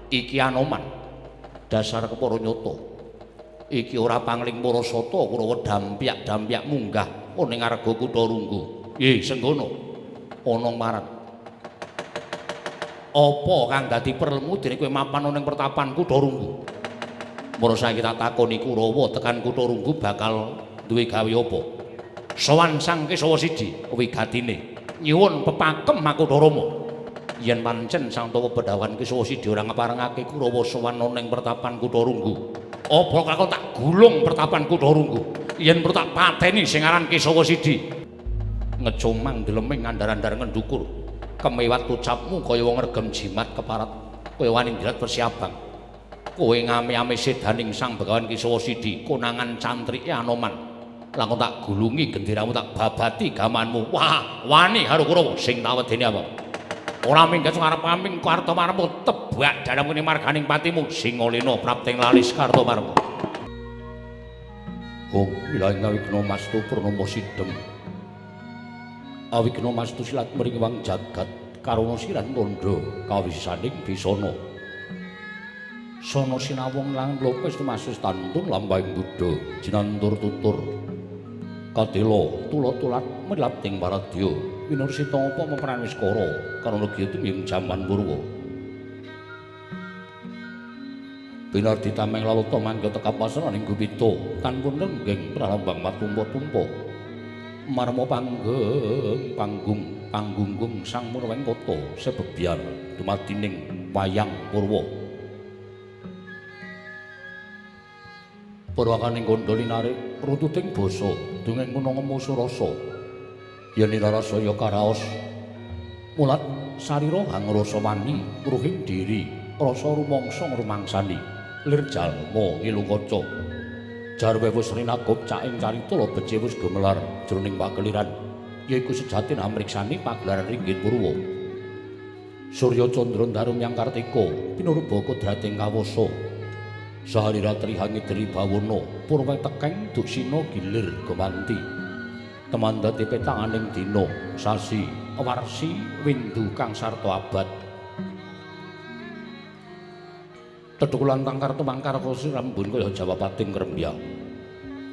Iki Anoman dasar kepara nyata. Iki ora pangling para sata Kurawa dampyak-dampyak munggah ana ing arga kutha Runggu. Ih, senggono ana marat. Apa kang dadi perlemu dene kowe mapan ana ing pertapan kutha Runggu? Mula saiki tak takoni Kurawa tekan kutha Runggu bakal duwe gawe apa? Sowan Sang Kesawa Sidi wigatine nyuwun pepakem Makutha Rama. Yen pancen Sang Tawa Bedhawan Kesawa Sidi ora ngeparengake Kurawa sowan ana ing pertapan kutha Runggu, apa kakon tak gulung pertapan kutha Runggu? Yen perlu tak pateni sing aran Kesawa Sidi. Ngecomang deleming ngandar-andar ngendukur. Kemewat ucapmu kaya wong regem jimat keparat, kaya wani ndilat persiabang. Kowe ngame-ame sedaning Sang Begawan Kesawa Sidi, konangan cantrike Anoman. Langkung tak gulungi genderamu, tak babati gamanmu. Wah, wani karo Kurawa sing tak wedeni apa? Ora minggat arep aming Kartomarma tebak dadamu ning marganing patimu Singalena prapting lalis Kartomarma. Hong wilayah awigna mastu purnama sidhem. Awigna mastu silat mring wang jagat karana siran tandha kawisisaning bisana. Sono sinawung lan lopes tumasis tantun lampahing buddha jinantur tutur kadela tula-tulat milap ting paradya winursita apa meperan wiskara karana giya tumiyeng jaman purwa binardi tameng lalata mangga tekapasan ing gupita tanpa nenggeng pralambang matumpa-tumpa marma panggeng panggung panggunggung sang murweng kota sebebyar dumadining wayang purwa. Purwakaning kandha linarik runtuting basa dongeng kuna ngemusu rasa yen rasaya karaos mulat sarira hangrasa wani ngruhing diri rasa rumangsa ngrumangsani lir jalma ngilu kaca jarwe wis rinakup caking carita bece wis gumelar jroning pakeliran yaiku sejatine amriksani pagelaran ringgit purwa Surya Candra Ndaru Myang Kartika pinurba kodrating kawasa saharira trihangidri bawana purwa tekeng duksina gilir gumanti temandate petanganing dina sasi warsi windu kang sarta abad tethukulan tangkar tumangkar rambun kaya jawapating krembya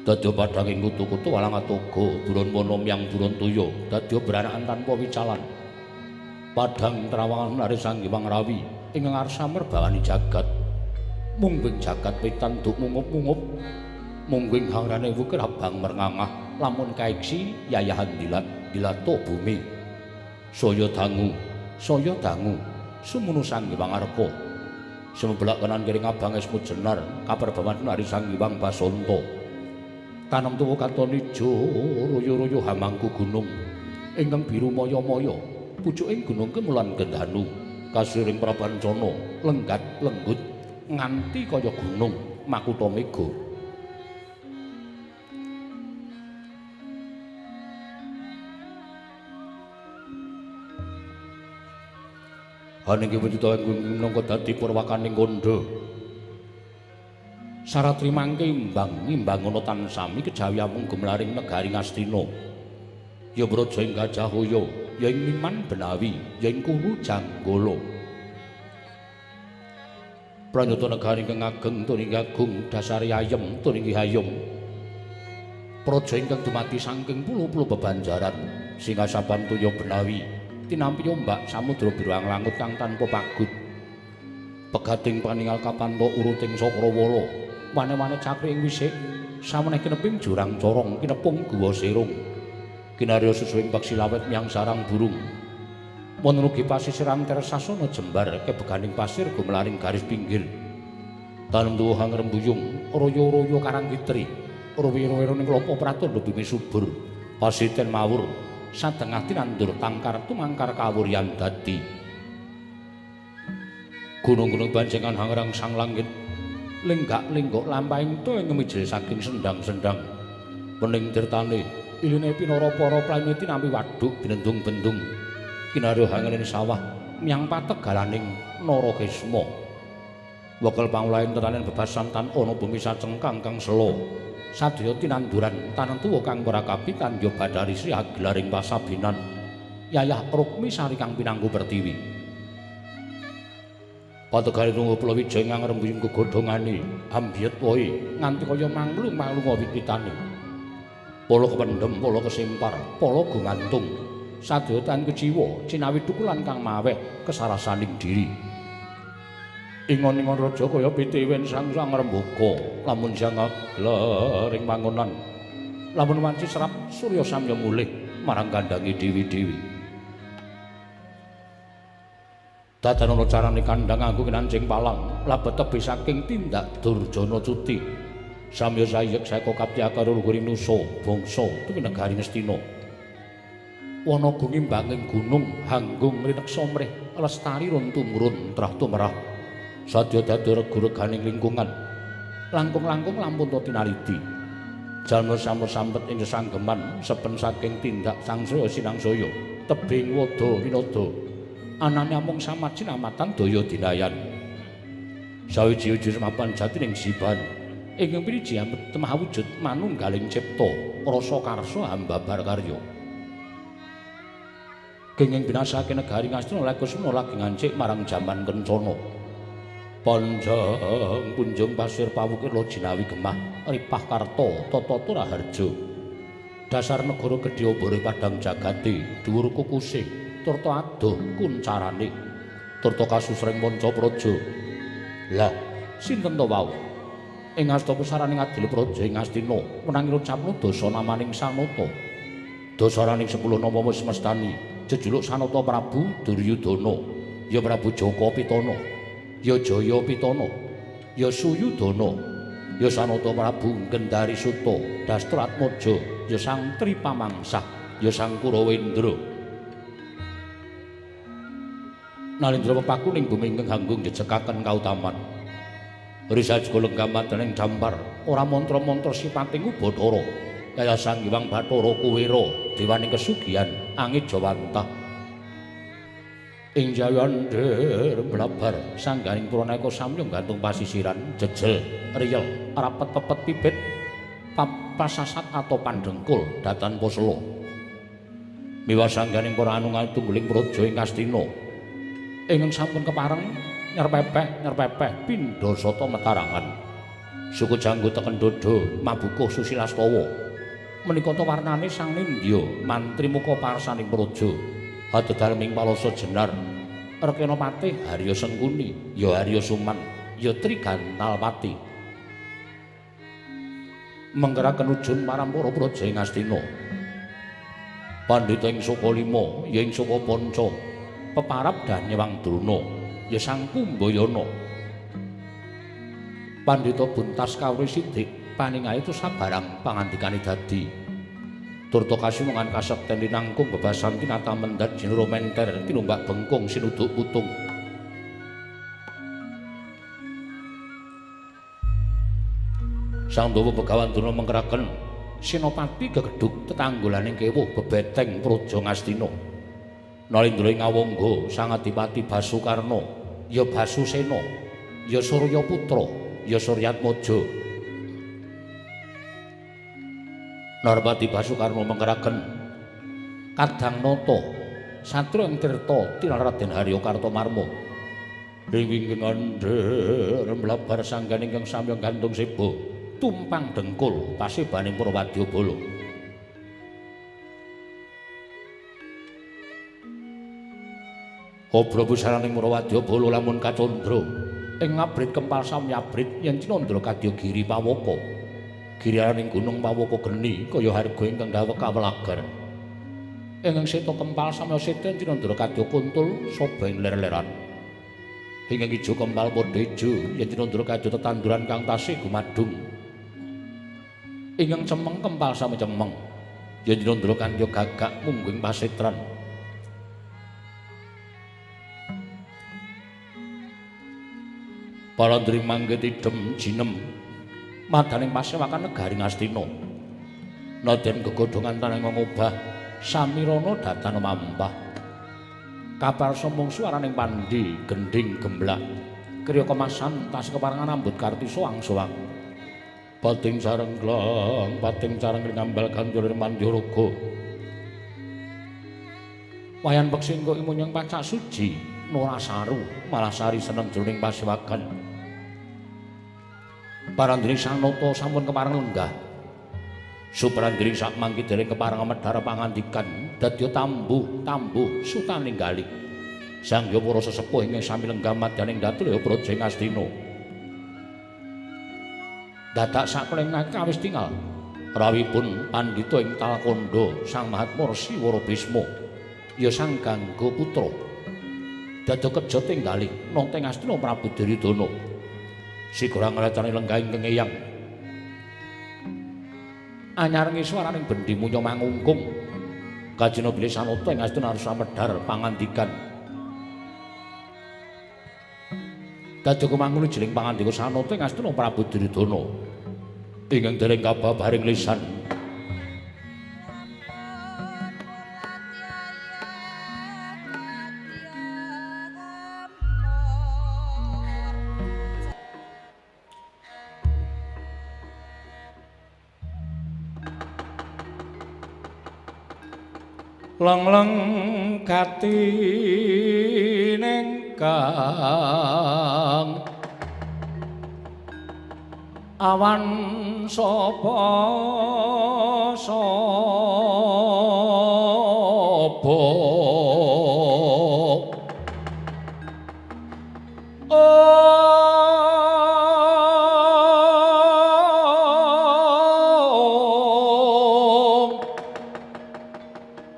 dadya padhanging kutu-kutu walang atoga buron wana myang buron toya dadya branakan tanpa wicalan padhang trawangan nari Sang Hyang Rawi ing ngarsa merbawani jagat mungguing jagat wetan duk mungup-mungup mungguing hangrane wukir abang merngangah lamun kaiksi yayahan dilat dilato bumi saya dangu sumunu Sang Hyang Arka sumebelak kanan kiri ngabang esmu jenar kaperbawan nari Sang Hyang Basanta tanem tuwa katon ijo royo-royo hamangku gunung ingkang biru maya-maya pucuking gunung kemulan gendanu kasiring prabancana lenggat lenggut nganti kaya gunung makutha mega. Haning kiwujud ing minangka dadi purwakaning kandha. Saratri mangke imbang ngimbangono tan sami kejawi amung gumlaring negari Ngastina. Ya braja ing Gajahaya, ya ing Liman Benawi, ya ing Kuru Janggala. Pranyata negari ingkang ageng turinggi agung dasare ayem turinggi hayem. Praja ingkang dumadi saking pulo-pulo bebanjaran singasaban toya benawi tinampi ombak samudra biru langut kang tanpa pagut. Pegating paningal kapanto uruting sakrawala wane-wane cakri ing wisik sameneh kineping jurang corong kinepung guwa sirung. Kinarya susuwing paksi lawet myang sarang burung. Wonten ugi pasisiran tersasana jembar kebeganing pasir gumelaring garis pinggir. Tanem tuwa hang rembuyung royo-royo karang kitri. Rowi-rowi ning klopo pratandha bumi subur. Pasiten mawur satengah tinandur tangkar tumangkar kawuryan dadi. Gunung-gunung banjengan hangrang sang langit lenggak-lenggok lampahing toya ngemijil saking sendang-sendang. Wening tirtane iline pinara para plané tinampi waduk binendung-bendung. Kinarya hangening sawah myang pategalaning Narakesma. Wekel pangulahin tetanen bebasan tan ana bumi sacengkang kang sela. Sadaya tinanduran tanem tuwa kang prakapi tandya badari Sri agelaring pasabinan. Yayah Rukmi sari kang pinanggu pertiwi. Pategale tunggu Pulawijaya ingkang ngrembuyung gegodhongane ambyet wohe nganti kaya manglung-manglung wit-witane. Pala kependhem, pala kesempar, pala gumantung. Sadaya tan kuciwa cinawi thukulan kang maweh kesarasaning diri. Ingon-ingon raja kaya pitiwen sang sang rembaka lamun siang ngaglar ing mangonan. Lamun wanci serap surya samya mulih marang kandange dewi-dewi. Dadan ana carane kandhang nganggo kinancing palang labet tebih saking tindak Durjana cuti. Samya sayek saeka kaptya karo luhuring nusa bangsa tuwi negari Ngastina. Wana gumimbanging gunung hanggung rineksa mrih lestari run tumurun trah tumerah. Sadya dadi regu-reganing lingkungan. Langkung-langkung lampun ta tinaliti. Jalma sampet ing sesanggeman seben saking tindak sangsaya sinangsaya tebing wada winada. Anane amung samad sinamatan daya dinayan. Sawiji-wiji mapan jatining siban ingkang piniji temah wujud manunggaling cipta rasa karsa hambabar karya. Kenging binasake negari Ngastina Lakusma lagi ngancik marang jaman kencana. Panjang punjung pasir pawukir jinawi gemah ripah karta tata raharja. Dasar negara gedhe obore padang jagate dhuwur kukuse turta adoh kuncarane turta kasusreng manca praja. Lah sinten to wau ing asta pusaraning adil praja ing Ngastina menangi ucapna dasa namaning Sanata. Dasaraning 10 nama wis mestani jejuluk Sanata Prabu Duryudana, ya Prabu Jaka Pitana, ya Jaya Pitana, ya Suyudana, ya Sanata Prabu Gendari Suta Dastratmaja, ya Sang Tripamangsah, ya Sang Kurawendra. Nalindra pepaku ning bumi ingkang hanggung jejekaken kautaman. Risajga lenggaman dening dampar, ora mantra-mantra sipating Ubathara. Kaya Sang Hyang Bathara Kuwera, dewaning kesugihan Angejawantah. Ing jayandher blabar sangganing Praneka samya gantung pasisiran jejel riyel rapet pepet pipit pasasat atau pandengkul datan posela. Miwa sangganing para anungan tungguling praja ing Ngastina. Ingkang sampun kepareng nyerpepeh pindha sata metarangan. Suku janggut teken dodo mabukuh susilastawa. Menika ta warnane sang nindya mantri muka parsaning praja. Hadedalming palasa jenar Rekena patih Harya Sengkuni, ya Harya Suman, ya Trigantalpati. Menggeraken ujun marang para praja ing Ngastina. Pandhita ing Saka Lima, ya ing Saka Panca. Peparab Danyewang Drona, ya Sang Kumbayana. Pandhita Buntas Kawri Sidik paningahe sabarang pangandikane dadi. Turta kasimungan kasekten linangkung bebasan tinata mendhat jinura menter tinumbak bengkung sinuduk putung. Sang Dawa Begawan Durna mengkeraken senopati gegedhug tetanggulaning kewuh bebeteng praja Ngastina. Nalindra ing Awangga Sang Adipati Basukarna, ya Basusena, ya Suryaputra, ya Suryatmaja. Narpati Basukarna mengkeraken Kadang Nata satria ing tirta tilar Raden Harya Kartomarma. Ing wingking andher mlabar sangganing ingkang samya gantung seba tumpang dengkul pasebaning para wadyabala. Obra pusaraning para wadyabala lamun kacandra ing ngabrit kempal samyabrit yen cinandra kadya giri pawaka. Giriraning gunung Pawaka geni kaya harga ingkang daweg kawelagar. Ingkang seta kempal samya seta cinandra kadya kuntul saba ing ler-leran. Ingkang ijo kempal padha ijo yen cinandra kadya tetanduran kang tasih gumadung. Ingkang cemeng kempal sami cemeng yen cinandra kadya gagak mungguing pasetran. Palandring manggih tidhem jinem madaning pasewakan negari Ngastina. Nadyan gegodhongan tanah ngobah samirana datan mampah. Kaparsa mung suaraning pandhi gendhing gemblak. Kriya kemasan tas keparengan rambut karti soang-soang. Pating sarenglang, pating sareng ngambal ganjur manjaraga. Wayan peksi engko imunyang pacak suci. Ora saru malah sari seneng jroning pasiwagan. Parandene Sanata sampun kepareng lenggah. Suprandiri sak mangki dereng kepareng medhar pangandikan dadya tambuh-tambuh sutaning galih. Sang ya para sesepuh ingkang sami lenggah madyaning dhateng praja ing Astina. Dadak sakleng kawis tingal rawuhipun pandhita ing Talkandha Sang Mahatma Resi Warabisma ya Sang Gangga Putra. Dadya keja tinggalih nata ing Astina Prabu Duryudana. Sigara nglecane lenggah ingkang eyang. Anyarengi swaraning bendi munya mangungkung. Kajena bilih Sanata ing Astina arsa medhar pangandikan. Dadya kumangun jeling pangandika Sanata ing Astina Prabu Duryudana. Ingkang dereng kababaring lisan. Lengleng gati kang awan sapa sapa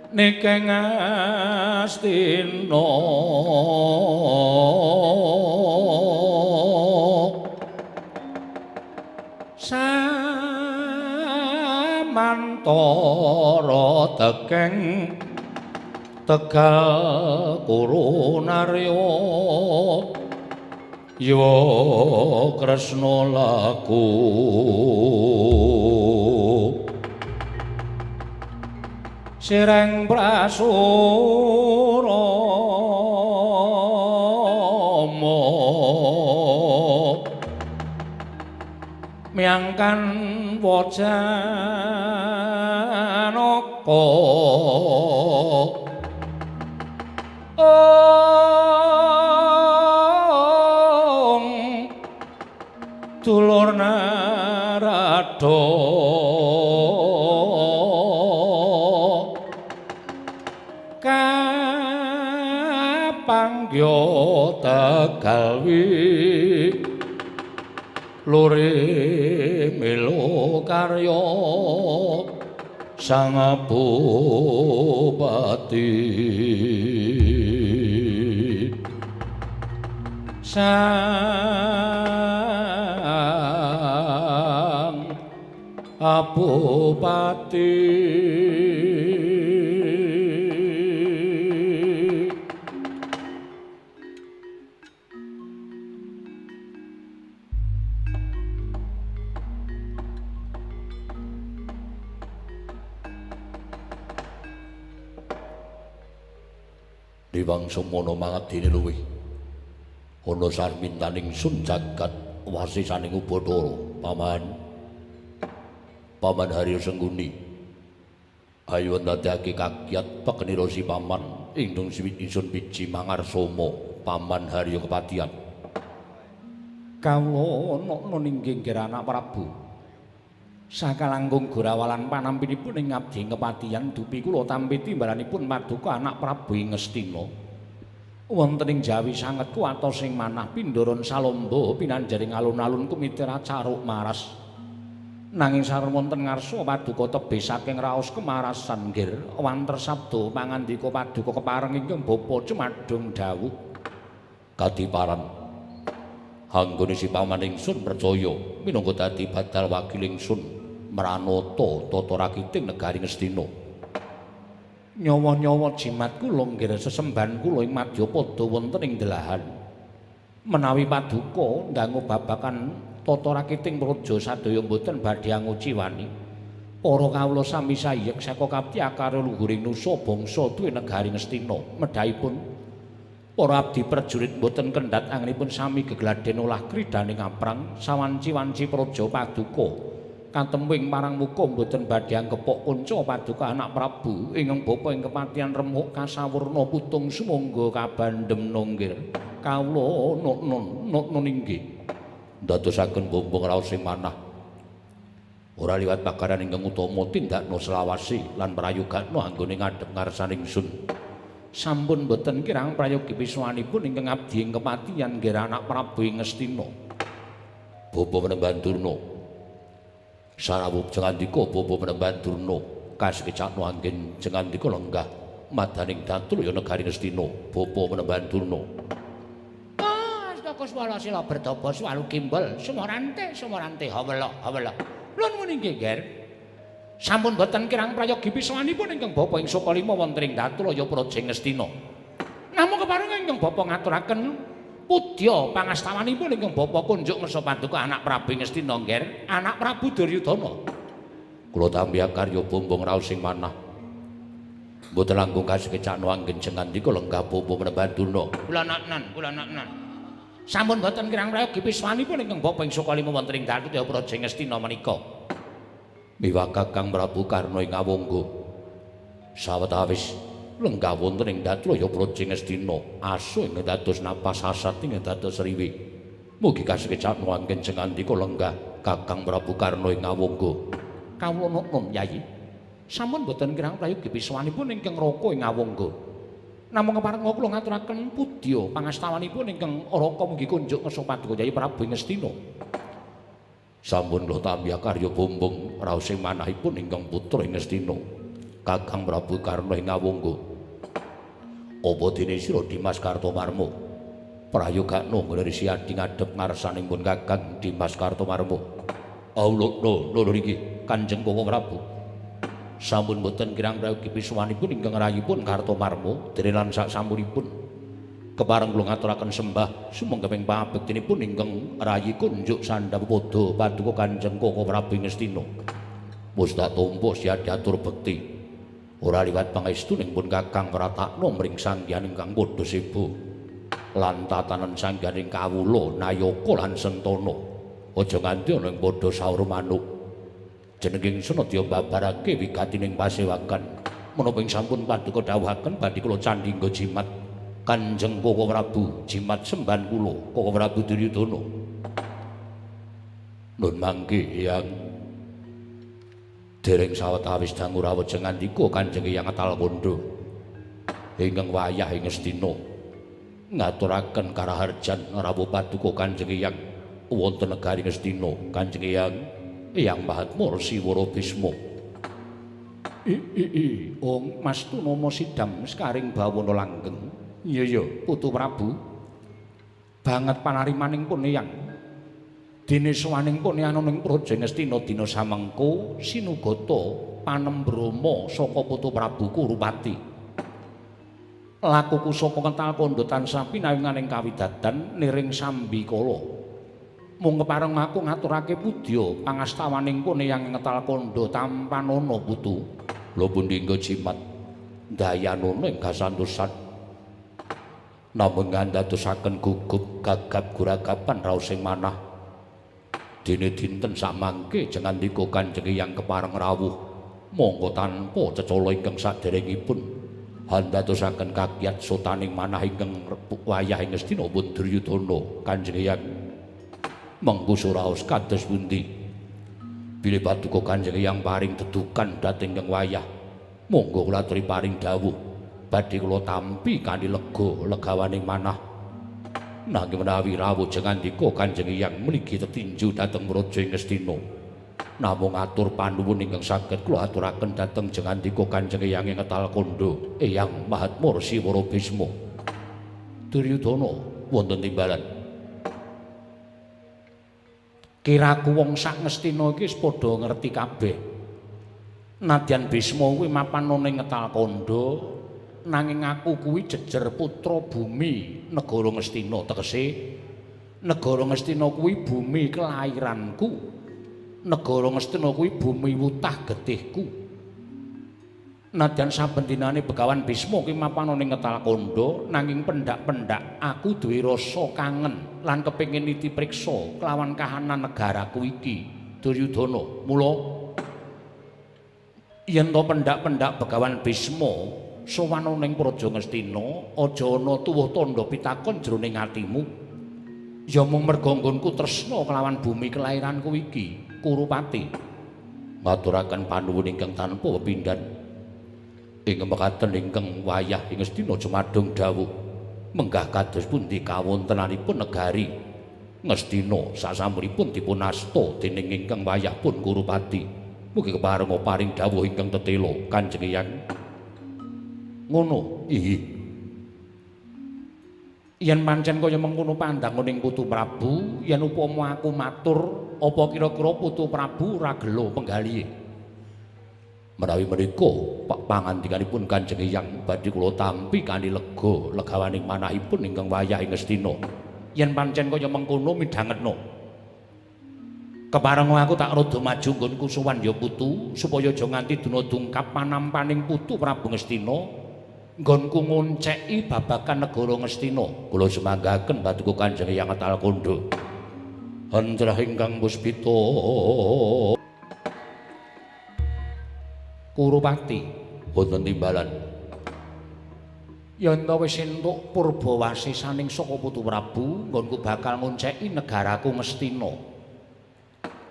Nikeng Astina samantara tekeng Tegal Kurunarya ya Kresna laku sireng prasurama miangkan wajanaka ong dulur narada kapanggya Tegalwi lore melo karya Sang Bupati Sang Bupati. Diwang semono mangadine luwih ana sarmintaning sun jagat wasisaning Ubathara. Paman, Paman Haryo Sengguni, ayo ndadekake kagiat pekenira si paman ingkang siwit ingsun biji mangarsama Paman Haryo kepatihan. Kawula ana ninggih anak Prabu sakalangkung gorawalan panampinipun ing abdi kepatihan dupi kula tampi timbalanipun paduka anak Prabu ing Ngastina. Wonten ing Jawi sanget kuwatos ing manah pindharan salamba pinanjaring alun-alun kumitera caruk maras. Nanging sareng wonten ngarsa paduka tebih saking raos kemarasan nggir wanter sabda pangandika paduka kepareng ingkang bapa cumadung dawuh kadiparan. Anggone si paman ingsun percaya minangka dadi badal wakil ingsun mranata tata rakiting negari Ngastina. Nyawa-nyawa jimat kula nggir sesembahan kula ing madyapada wonten ing delahan. Menawi paduka ndangu babakan tata rakiting praja sadaya mboten badhe anguciwani. Para kawula sami sayek saka kapti akara luhuring nusa bangsa duwe negari Ngastina. Medhahipun para abdi prajurit mboten kendhat anggenipun sami gegladen olah kridhaning aprang sawanci-wanci praja paduka. Katemwing marang muka mboten badhe angkepok kunca paduka anak Prabu ingkang bapa ing kepatihan remuk kasawurna putung sumangga kabandhem nggir. Kawula nun inggih. Ndadosaken bombong raos sing manah. Ora liwat pakaran ingkang utama tindakno selawase lan prayogakno anggone ngadhep ngarsaning sun. Sampun boten kirang prayogi piswanipun ingkang abdi ing kepatihan nggih anak Prabu ing Ngastina. Bapa Panembahan Durna. Sarawuh jengandika Bapa Panembahan Durna kasekecakno anggen jengandika lenggah madaning datul ya negari Ngastina. Bapa Panembahan Durna. Astaka swala sila bertapa swalu gimbal sumorante sumorante hawela hawela. Lha nuwun inggih, Ger. Sampun boten kirang prayogi piswanipun ingkang bapa ing Sukalima wonten ing Datulaya Praja Ngastina. Namung kepareng ingkang bapa ngaturaken pudya pangastawanipun ingkang bapa kunjuk ngersa paduka anak Prabu Ngastina, Nger, anak Prabu Duryudana. Kula tampi karya bombong raos sing manah. Mboten langkung kasekecakno anggen jengandika lenggah bapa Panembahan Durna. Kula naknan, kula naknan. Sampun boten kirang prayogi piswanipun ingkang bapa ing Sukalima wonten ing Datulaya Praja Ngastina menika. Miwah Kakang Prabu Karna ing Awangga. Sawetawis lenggah wonten ing Datulaya Praja Ngastina, asu ing dados napas asat ing dados riwi. Mugi kasekecakno anggen jengandika lenggah Kakang Prabu Karna ing Awangga. Kawula nuwun Yayi. Sampun boten kirang prayogi piswanipun ingkang raka ing Awangga. Namung kepareng kula ngaturaken pudya pangastawanipun ingkang raka mugi kunjuk ngersa paduka Yayi Prabu ing Ngastina. Sampun kula tampi karya bombong raos sing manahipun ingkang putra ing Ngastina, Kakang Prabu Karna ing Awangga. Apa dene sira Dimas Kartomarma? Prayogakno nggone Risi Adi ngadhep ngarsaning pun Kakang Dimas Kartomarma. Aulokno loro iki Kanjeng Koko Prabu. Sampun boten kirang prayogi piswanipun ingkang rayipun Kartomarma dene lan sak sampunipun. Kepareng kula ngaturaken sembah sumangga ing pabektinipun ingkang rayi kunjuk sandhap padha paduka Kanjeng Koko Prabu Ngastina. Wis tak tampa siadiatur bekti. Ora liwat pangestuning pun Kakang pratakna mring sanghyang ingkang padha seba. Lan tatanan sanghyang kawula nayaka lan sentana. Aja nganti ana ing padha saur manuk. Jeneng ingsun adya mbabarake wigatining pasewakan. Menapa ing sampun paduka dawuhaken badhe kula candhi nggo jimat Kanjeng Koko Prabu, jimat sembahan kula Koko Prabu Duryudana. Nun mangke Hyang. Dereng sawetawis dangu rawuh jengandika Kanjeng Hyang Ngetal Kandha. Ingkang wayah ing Ngastina ngaturaken karaharjan rawuh paduka Kanjeng Hyang wonten negari Ngastina. Kanjeng Hyang Hyang Mahatma Rsi Wara Bisma. I ong mastu nama sidam sekaring bawana langgeng. Iya iya Putu Prabu. Banget panarimaning pun Hyang. Dene sowaning pun ana ing Praja Ngastina dina samengko sinugata panembrama saka Putu Prabu Kurupati. Lakuku saka Kental Kandha tansah pinayunganing kawidadan niring sambikala. Mung kepareng aku ngaturake pudya pangastawaning pun Hyang Ngetal Kandha tampanana putu. Lha pundi engko jimat dayanana ing kasantosan. Namung ngandadosaken gugup gagap guragapan raos sing manah. Dene dinten samangke jengandika Kanjeng Hyang kepareng rawuh monggo tanpa cecala ingkang saderengipun handadosaken kakyat sotaning manah ingkang wayah ing Ngastina pun Duryudana. Kanjeng Hyang mengko suraos kados pundi? Bilih paduka Kanjeng Hyang paring dedukan dhateng ingkang wayah, monggo kula aturi paring dawuh badhe kula tampi kanthi lega legawaning manah. Nanging menawi rawuh jengandika Kanjeng Hyang mligi tetinju dhateng Praja Ngastina, namung atur panuwun ingkang saged kula aturaken dhateng jengandika Kanjeng Hyang ing Ngetal Kandha, Eyang Mahatma Rsi Wara Bisma. Duryudana wonten timbalan. Kiraku wong sak Ngastina iki wis padha ngerti kabeh. Nadyan Bisma kuwi mapan ana ing Ngetal Kandha, nanging aku kuwi jejer putra bumi negara Ngastina, tegese negara Ngastina kuwi bumi kelahiranku. Negara Ngastina kuwi bumi wutah getihku. Nadyan saben dinane Begawan Bisma kuwi mapan ana ing Ngetal Kandha, nanging pendak-pendak aku duwe rasa kangen lan kepengin niti priksa kelawan kahanan negaraku iki. Duryudana. Mula yen to pendak-pendak Begawan Bisma sowan ning Praja Ngastina, aja ana tuwuh tandha pitakon jroning atimu. Ya mung merga nggonku tresna kelawan bumi kelahiranku iki, Kurupati. Ngaturaken panuwun ingkang tanpa pepindhan. Ing mekaten ingkang wayah ing Ngastina jumadung dawuh menggah kados pundi kawontenanipun negari Ngastina sasampunipun dipun asta dening ingkang wayah pun Kurupati. Mugi keparenga paring dawuh ingkang tetela Kanjeng Eyang. Ngono, inggih. Yen pancen kaya mengkono pandanguning Putu Prabu, yen upama aku matur, apa kira-kira Putu Prabu ora gelo penggalihe? Menawi menika pak pangandikanipun Kanjeng Eyang badhe kula tampi kanthi lega legawaning manahipun ingkang wayah ing Ngastina. Yen pancen kaya mengkono midhangetno. Keparenga aku tak rada maju nggonku sowan ya Putu, supaya aja nganti dina dungkap panampaning Putu Prabu Ngastina. Nggonku ngonceki babagan negara Ngastina. Kula sumanggaken paduka Kanjeng Eyang Atal Kandha. Antrah ingkang puspita Kurupati wonten timbalan. Yen ta wis entuk purbawasisaning saka Putu Prabu, nggonku bakal ngonceki negaraku Ngastina.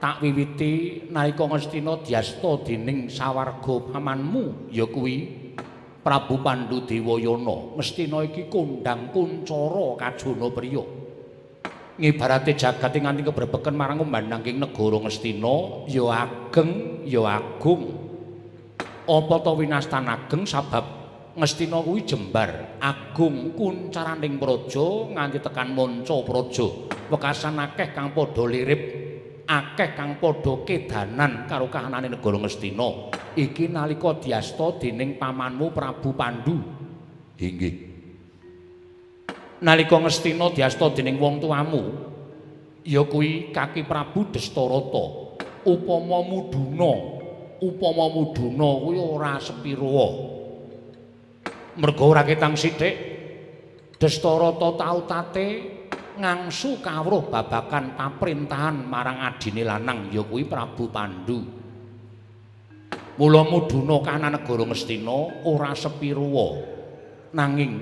Tak wiwiti nalika Ngastina diasta dening sawarga pamanmu ya kuwi Prabu Pandu Dewayana. Ngastina iki kondhang kuncara kajana priya. Ngibarate jagat nganti kebrebeken marang umbanangking negara Ngastina ya ageng ya agung. Apa ta winastan ageng sabab Ngastina kuwi jembar agung kuncaraning praja nganti tekan manca praja. Wekasan akeh kang padha lirip, akeh kang padha kedanan karo kahanane negara Ngastina. Iki nalika diasta dening pamanmu Prabu Pandu. Inggih. Nalika Ngastina diasta dening wong tuamu ya kuwi Kaki Prabu Destarata. Upama muduna kuwi ora sepira. Merga ora ketang sithik Destarata tautate ngangsu kawruh babagan paprintahan marang adine lanang ya kuwi Prabu Pandu. Mula muduna kahanan negara Ngastina ora sepira. Nanging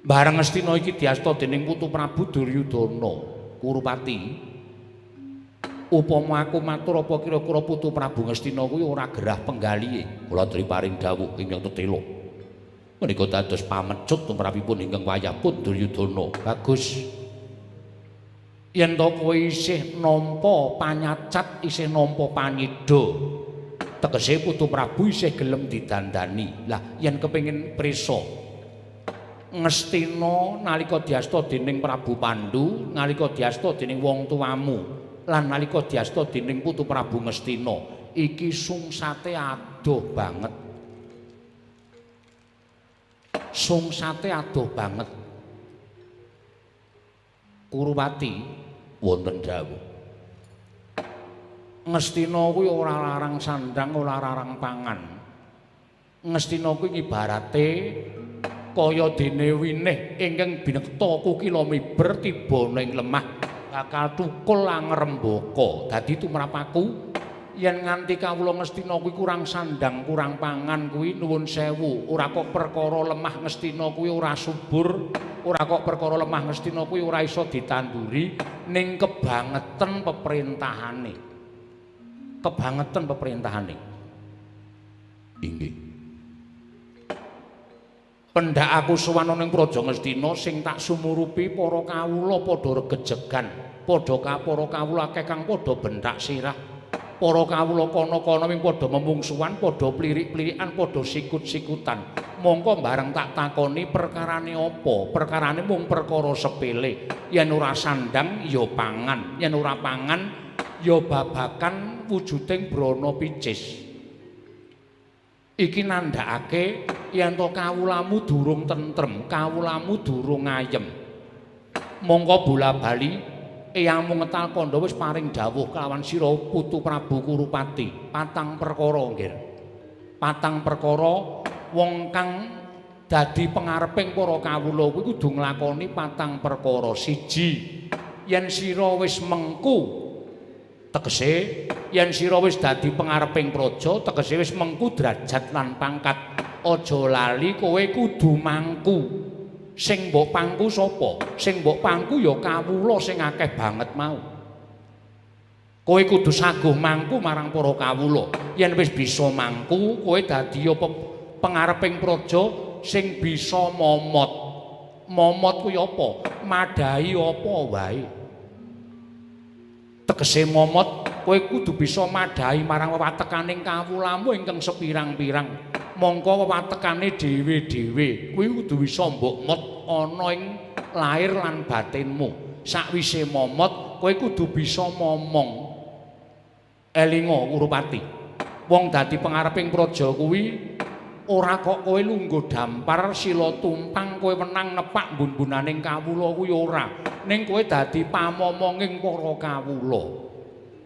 bareng Ngastina iki diasta dening Putu Prabu Duryudana Kurupati. Upama aku matur apa kira-kira Putu Prabu Ngastina kuwi ora gerah penggalihe? Kula aturi paring dawuh ingkang tetela. Menika dados pamecut tumrapipun ingkang wayah pun Duryudana. Bagus. Yen to kowe isih nampa panyacat, isih nampa panyida, tegese Putu Prabu isih gelem didandani. Lah yen kepengin prisa Ngastina nalika diasta dening Prabu Pandu, nalika diasta dening wong tuamu, lan nalika diasta dening Putu Prabu Ngastina, iki sungsate adoh banget. Sungsate adoh banget. Kurupati wonten dawuh. Ngastina kuwi ora larang sandang, ora larang pangan. Ngastina kuwi ibarate kaya dene winih ingkang binekta kukila miber tiba ning lemah bakal tukul angrembaka. Dadi tumrap aku yen nganti kawula Ngastina kuwi kurang sandang, kurang pangan kuwi nuwun sewu, ora kok perkara lemah Ngastina kuwi ora subur, ora kok perkara lemah Ngastina kuwi ora iso ditanduri, ning kebangeten peperintahane. Kebangeten peperintahane. Inggih. Pendak aku sowan ning Praja Ngastina sing tak sumurupi para kawula padha regejegan, padha para kawula akeh kang padha benthak sirah. Para kawula kana-kana ming padha memungsuhan, padha plirik-plirikan, padha sikut-sikutan. Mongko bareng tak takoni perkarane apa? Perkarane mung perkara sepele. Yen ora sandang ya pangan, yen ora pangan ya babakan wujuding brana picis. Iki nandhakake yen to kawulamu durung tentrem, kawulamu durung ayem. Mongko bola-bali eyangmu ngetal kandha wis paring dawuh kelawan sira Putu Prabu Kurupati. Patang perkara nggih. Patang perkara wong kang dadi pengareping para kawula kuwi kudu nglakoni patang perkara. Siji, yen sira wis mengku Tegese yen sira wis dadi pengareping praja, tegese wis mengku derajat lan pangkat. Aja lali kowe kudu mangku. Sing mbok pangku sapa? Sing mbok pangku ya kawula sing akeh banget mau. Kowe kudu saguh mangku marang para kawula. Yen wis bisa mangku, kowe dadi pengareping praja sing bisa momot. Momot kuwi apa? Madhahi apa wae. Tegese momot, kowe kudu bisa madhahi marang wewatekaning kawulamu ingkang sepirang-pirang. Mongko wewatekane dhewe-dhewe kuwi kudu bisa mbok mot ana ing lair lan batinmu. Sakwise momot, kowe kudu bisa momong. Elinga Kurupati. Wong dadi pengareping praja kuwi ora kok kowe lungguh dampar sila tumpang kowe wenang nepak mbun-mbunaning kawula kuwi ora. Ning kowe dadi pamomonging para kawula.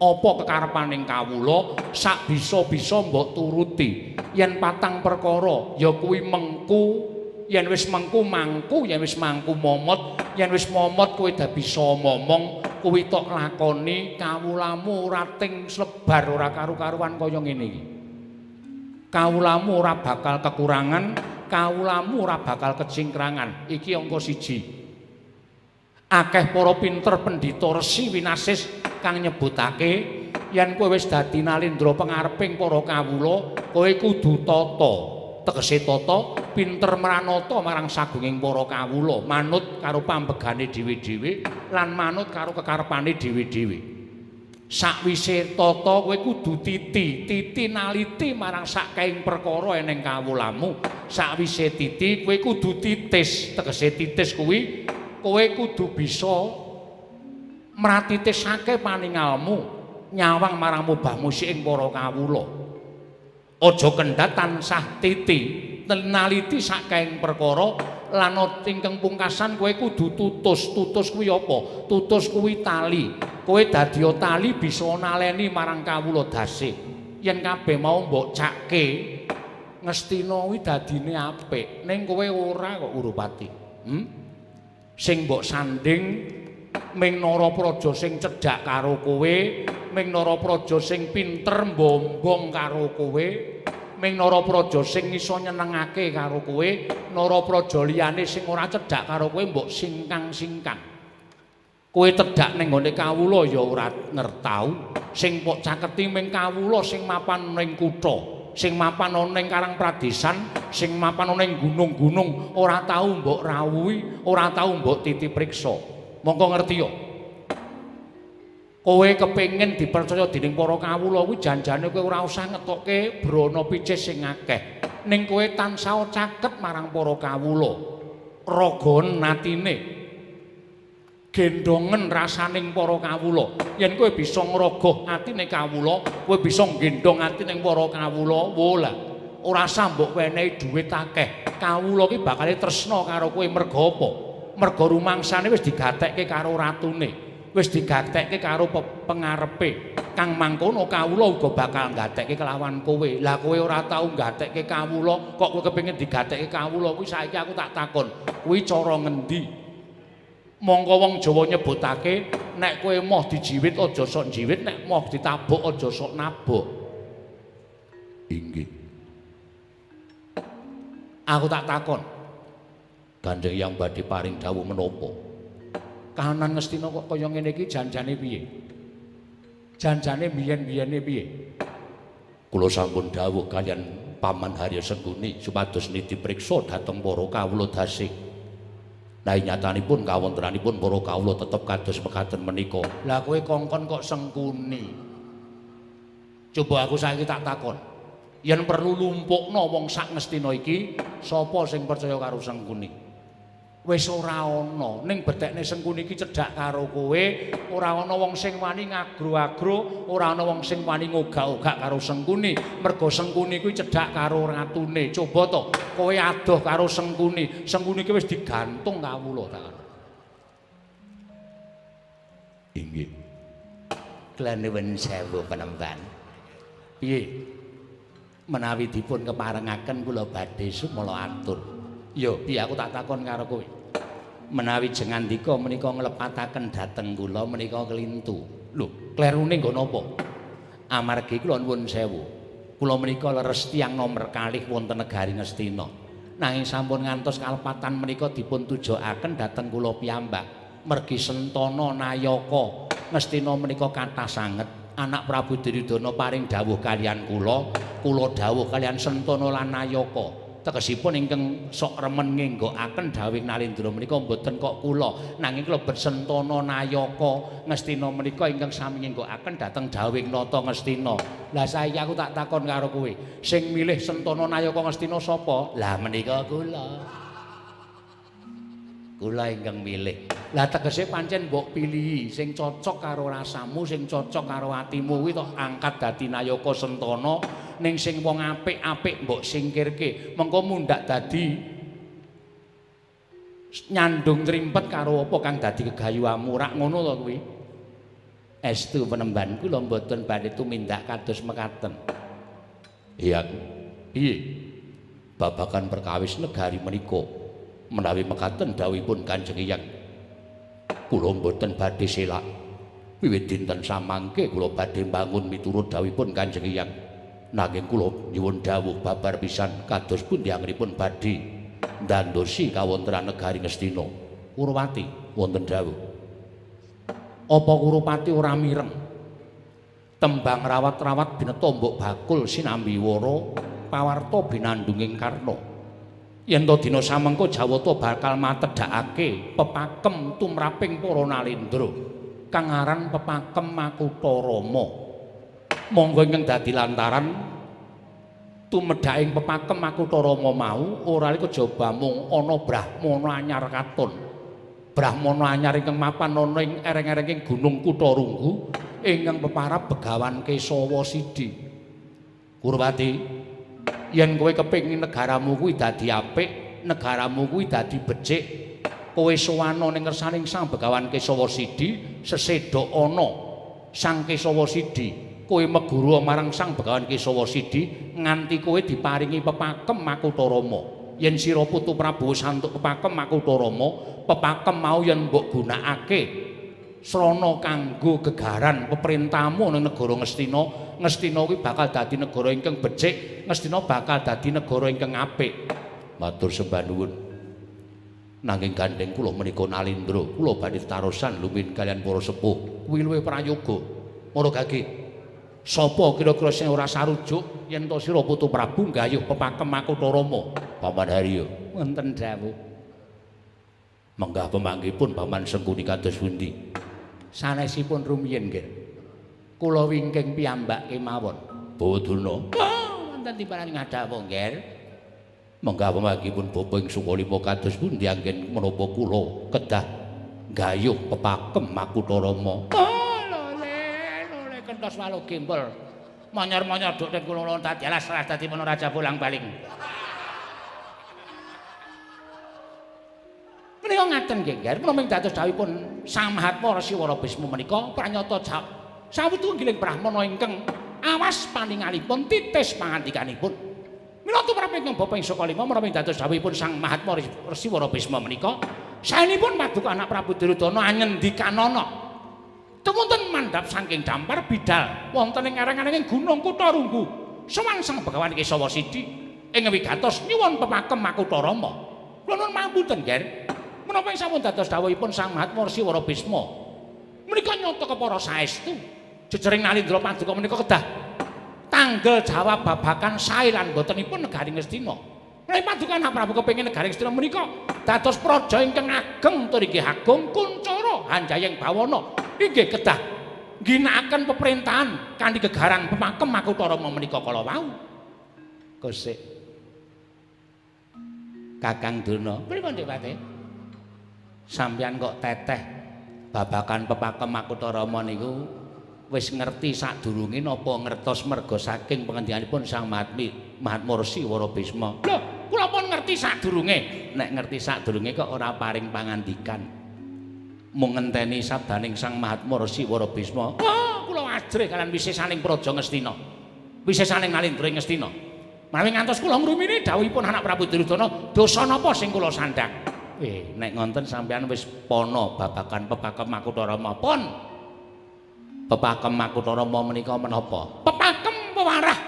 Apa kekarepaning kawula sak bisa-bisa mbok turuti. Yen patang perkara ya kuwi mengku, yen wis mengku mangku, yen wis mangku momot, yen wis momot kowe dah bisa momong, kuwi tok lakoni kawulamu ora ting slebar ora karu-karuan kaya ngene iki. Kawulamu ora bakal kekurangan, kawulamu ora bakal kecingkrangan. Iki angka 1. Akeh para pinter pendhita resi winasis kang nyebutake yen kowe wis dadi nalindra pengareping para kawula, kowe kudu tata. Tegese tata pinter mranata marang sagunging para kawula, manut karo pambegane dhewe-dhewe lan manut karo kekarepane dhewe-dhewe. Sakwise tata kowe kudu titi, titi naliti marang sakaing perkara eneng kawulamu. Sakwise titi kowe kudu titis, tegese titis kuwi kowe kudu bisa mratitisake paningalmu nyawang marang mubah musik ing para kawula. Aja kendhat tansah titi, naliti sakaing perkara lan ingkang pungkasan kowe kudu tutus. Tutus kuwi apa? Tutus kuwi tali. Kowe dadi tali bisa naleni marang kawula dase. Yen kabeh mau mbok cake ngestina kuwi dadine apik. Ning kowe ora kok Kurupati. Sing mbok sanding ming Narapraja sing cedhak karo kowe, ming Narapraja sing pinter mbombong karo kowe, ming Narapraja sing iso nyenengake karo kowe, Narapraja liyane sing ora cedhak karo kowe mbok singkang-singkang. Kowe tedhak ning gone kawula ya ora ngertau, sing mbok caketi ming kawula sing mapan ning kutha, sing mapan ana ning karang pradesan, sing mapan ana ning gunung-gunung, ora tau mbok rawuhi, ora tau mbok titipriksa. Mongko ngerti ya. Kowe kepengin dipercaya dening para kawula kuwi janjane kowe ora usah ngetokke brana picis sing akeh. Ning kowe tansah caket marang para kawula. Ragan atine. Gendongen rasaning para kawula. Yen kowe bisa ngrogoh atine kawula, kowe bisa nggendong atine para kawula. Wolah, ora usah mbok wenehi dhuwit akeh. Kawula ki bakale tresna karo kowe merga apa? Merga rumangsane wis digatekke karo ratune, wis digatekke karo pengarepe. Kang mangkono kawula uga bakal gatekke kelawan kowe. Lah kowe ora tau gatekke kawula, kok kowe kepengin digatekke kawula kuwi saiki aku tak takon, kuwi cara ngendi? Mongko wong Jawa nyebutake nek kowe moh dijiwit aja sok njiwit, nek moh ditabuk aja sok nabuk. Inggih. Aku tak takon. Kanjeng Hyang badhe paring dawuh menapa? Kahanan Ngastina kok kaya ngene iki janjane piye? Janjane biyen-biyene piye? Kula sampun dawuh kaliyan Paman Harya Sengkuni supados niti priksa dhateng para kawula dasih. Lah nyatanipun kawontenanipun para kawula tetep kados mekaten menika. Lah kowe kongkon kok Sengkuni? Coba aku saiki tak takon. Yen perlu lumpukno wong sak Ngastina iki, sapa sing percaya karo Sengkuni? Wis ora ana. Ning betekne Sengkuni iki cedhak karo kowe, ora ana wong sing wani ngagro-agro, ora ana wong sing wani ngogak-ogak karo Sengkuni. Merga Sengkuni kuwi cedhak karo ratune. Coba to, kowe adoh karo Sengkuni. Sengkuni iki wis digantung kawula ta. Inggih. Kula nuwun sewu penemban. Piye? Menawi dipun keparengaken kula badhe sumala atur. Yo, piye aku tak takon karo kowe. Menawi jengandika menika nglepataken dhateng kula menika kelintu. Lho, Klerune nggo napa? Amargi kula nuwun sewu. Kula menika leres tiyang nomer kalih wonten negari Ngastina. Nanging sampun ngantos kalepatan menika dipun tujokaken dhateng kula piyambak. Mergi Sentana Nayaka Ngastina menika kathah sanget. Anak Prabu Duryudana paring dawuh kaliyan kula, kula dawuh kaliyan Sentana lan Nayaka. Tegesipun ingkang sok remen ngenggokaken dawuhing Nalendra menika mboten kok kula, nanging klebet Sentana Nayaka Ngastina menika ingkang sami ngenggokaken dhateng dawuhing Nata Ngastina. Lah saiki aku tak takon karo kowe, sing milih Sentana Nayaka Ngastina sapa? Lah menika kula. Kula ingkang milih. Lah tegese pancen mbok pilihi sing cocok karo rasamu, sing cocok karo atimu kuwi tok angkat dadi Nayaka Sentana, ning sing wong apik-apik mbok singkirke, mengko mundhak dadi nyandung trimpet karo apa kang dadi gegayuhamu, rak ngono to kuwi. Estu penemban kula mboten badhe tumindak kados mekaten. Iya, piye? Babagan perkawis negari menika menawi mekaten dawuhipun Kanjeng Hyang, kula mboten badhe selak. Wiwit dinten samangke kula badhe mbangun miturut dawuhipun Kanjeng Hyang. Nanging kula nyuwun dawuh babar pisan kados pundi anggenipun badhe ndandosi kawontenan negari Ngastina. Kurupati wonten dawuh. Apa Kurupati ora mireng? Tembang rawat-rawat bineta mbok bakul sinambi wara pawarta binandunging Karna. Yen to dina samengko Jawata bakal matedhakake pepakem tumraping para Nalendra kang aran pepakem Makutha Rama. Monggo ingkang dadi lantaran tumedhaking pepakem Makutha Rama mau ora kejaba mung ana brahmana anyar katon. Brahmana anyar ingkang mapan ana ing ereng-erenging Gunung Kutha Runggu ingkang peparab Begawan Kesawa Sidi. Kurupati, yen kowe kepengin negaramu kuwi dadi apik, negaramu kuwi dadi becik, kowe sowana ning ngersaning Sang Begawan Kesawa Sidi, sesedha ana Sang Kesawa Sidi. Kowe meguru marang Sang Begawan Kesawa Sidi nganti kowe diparingi pepakem Makutha Rama. Yen sira putu Prabu santuk pepakem Makutha Rama, pepakem mau yen mbok gunakake srana kanggo gegaran peperintamu ning negara Ngastina, Ngastina kuwi bakal dadi negara ingkang becik, Ngastina bakal dadi negara ingkang apik. Matur sembah nuwun. Nanging gandheng kula menika Nalendra, kula badhe tarosan lumin kaliyan para sepuh. Kuwi luwih prayoga. Para gage, sapa kira-kira sing ora sarujuk yen to sira putu Prabu nggayuh pepakem Makutha Rama? Paman Harya. Wonten dawuh. Menggah pemanggihipun Paman Sengkuni kados pundi? Sanesipun rumiyin nggih. Kula wingking piyambak kemawon. Bawadurna. Wonten timbalan ngadhawuh nggih. Menggah pemanggihipun Bapa ing Sukalima kados pundi anggen menapa kula kedah nggayuh pepakem Makutha Rama? Kentos walu gembol. Monyor-monyor duk ning kula dadi alas ras dadi Raja bolang baling. Menika ngaten nggih, Ngger. Kula ming dados dawuhipun Sang Mahatma Resi Wara Bisma menika pranyata sawetunggiling brahmana ingkang awas paningalipun titis pangandikanipun. Mila tumrap ingkang Bapa ing Sukalima menawi dados dawuhipun Sang Mahatma Resi Wara Bisma menika saenipun paduka anak Prabu Duryudana anyendikanana. Tumunten mandhap saking dampar bidal wonten ing ereng-erenging Gunung Kutha Runggu. Sowan Sang Begawan Kesawa Sidi ing wigatos nyuwun pepakem Makutha Rama. Kula nuwun pangapunten, Nger. Menapa ing sampun dados dawuhipun Sang Mahatma Resi Wara Bisma menika nyata kepara saestu jejering Nalendra paduka menika kedah tanggel jawab babagan sae lan botenipun negari Ngastina. Menawi paduka Anak Prabu kepengin negari Ngastina menika dados praja ingkang ageng tur inggih agung kuncara hanjayeng bawana inggih kedah ngginakaken peperintahan kanthi gegaran pepakem Makutha Rama menika kala wau. Kosik Kakang Durna, pripun Dik Pati? Sampeyan kok teteh babagan pepakem Makutha Rama niku wis ngerti sadurunge napa ngertos merga saking pengendikanipun Sang Mahatma Resi Wara Bisma. Lho, kula pun ngerti sadurunge. Nek ngerti sadurunge kok ora paring pangandikan. Mung ngenteni sabdaning Sang Mahatma Resi Wara Bisma. Oh, kula ajrih kalian wisesaning praja Ngastina. Wisesaning Nalendra ing Ngastina. Menawi ngantos kula ngrumini dawuhipun anak Prabu Duryudana, dosa napa sing kula sandhang? Nek ngonten sampeyan wis pana babagan pepakem Makutha Rama pun. Pepakem Makutha Rama menika menapa? Pepakem pewarah.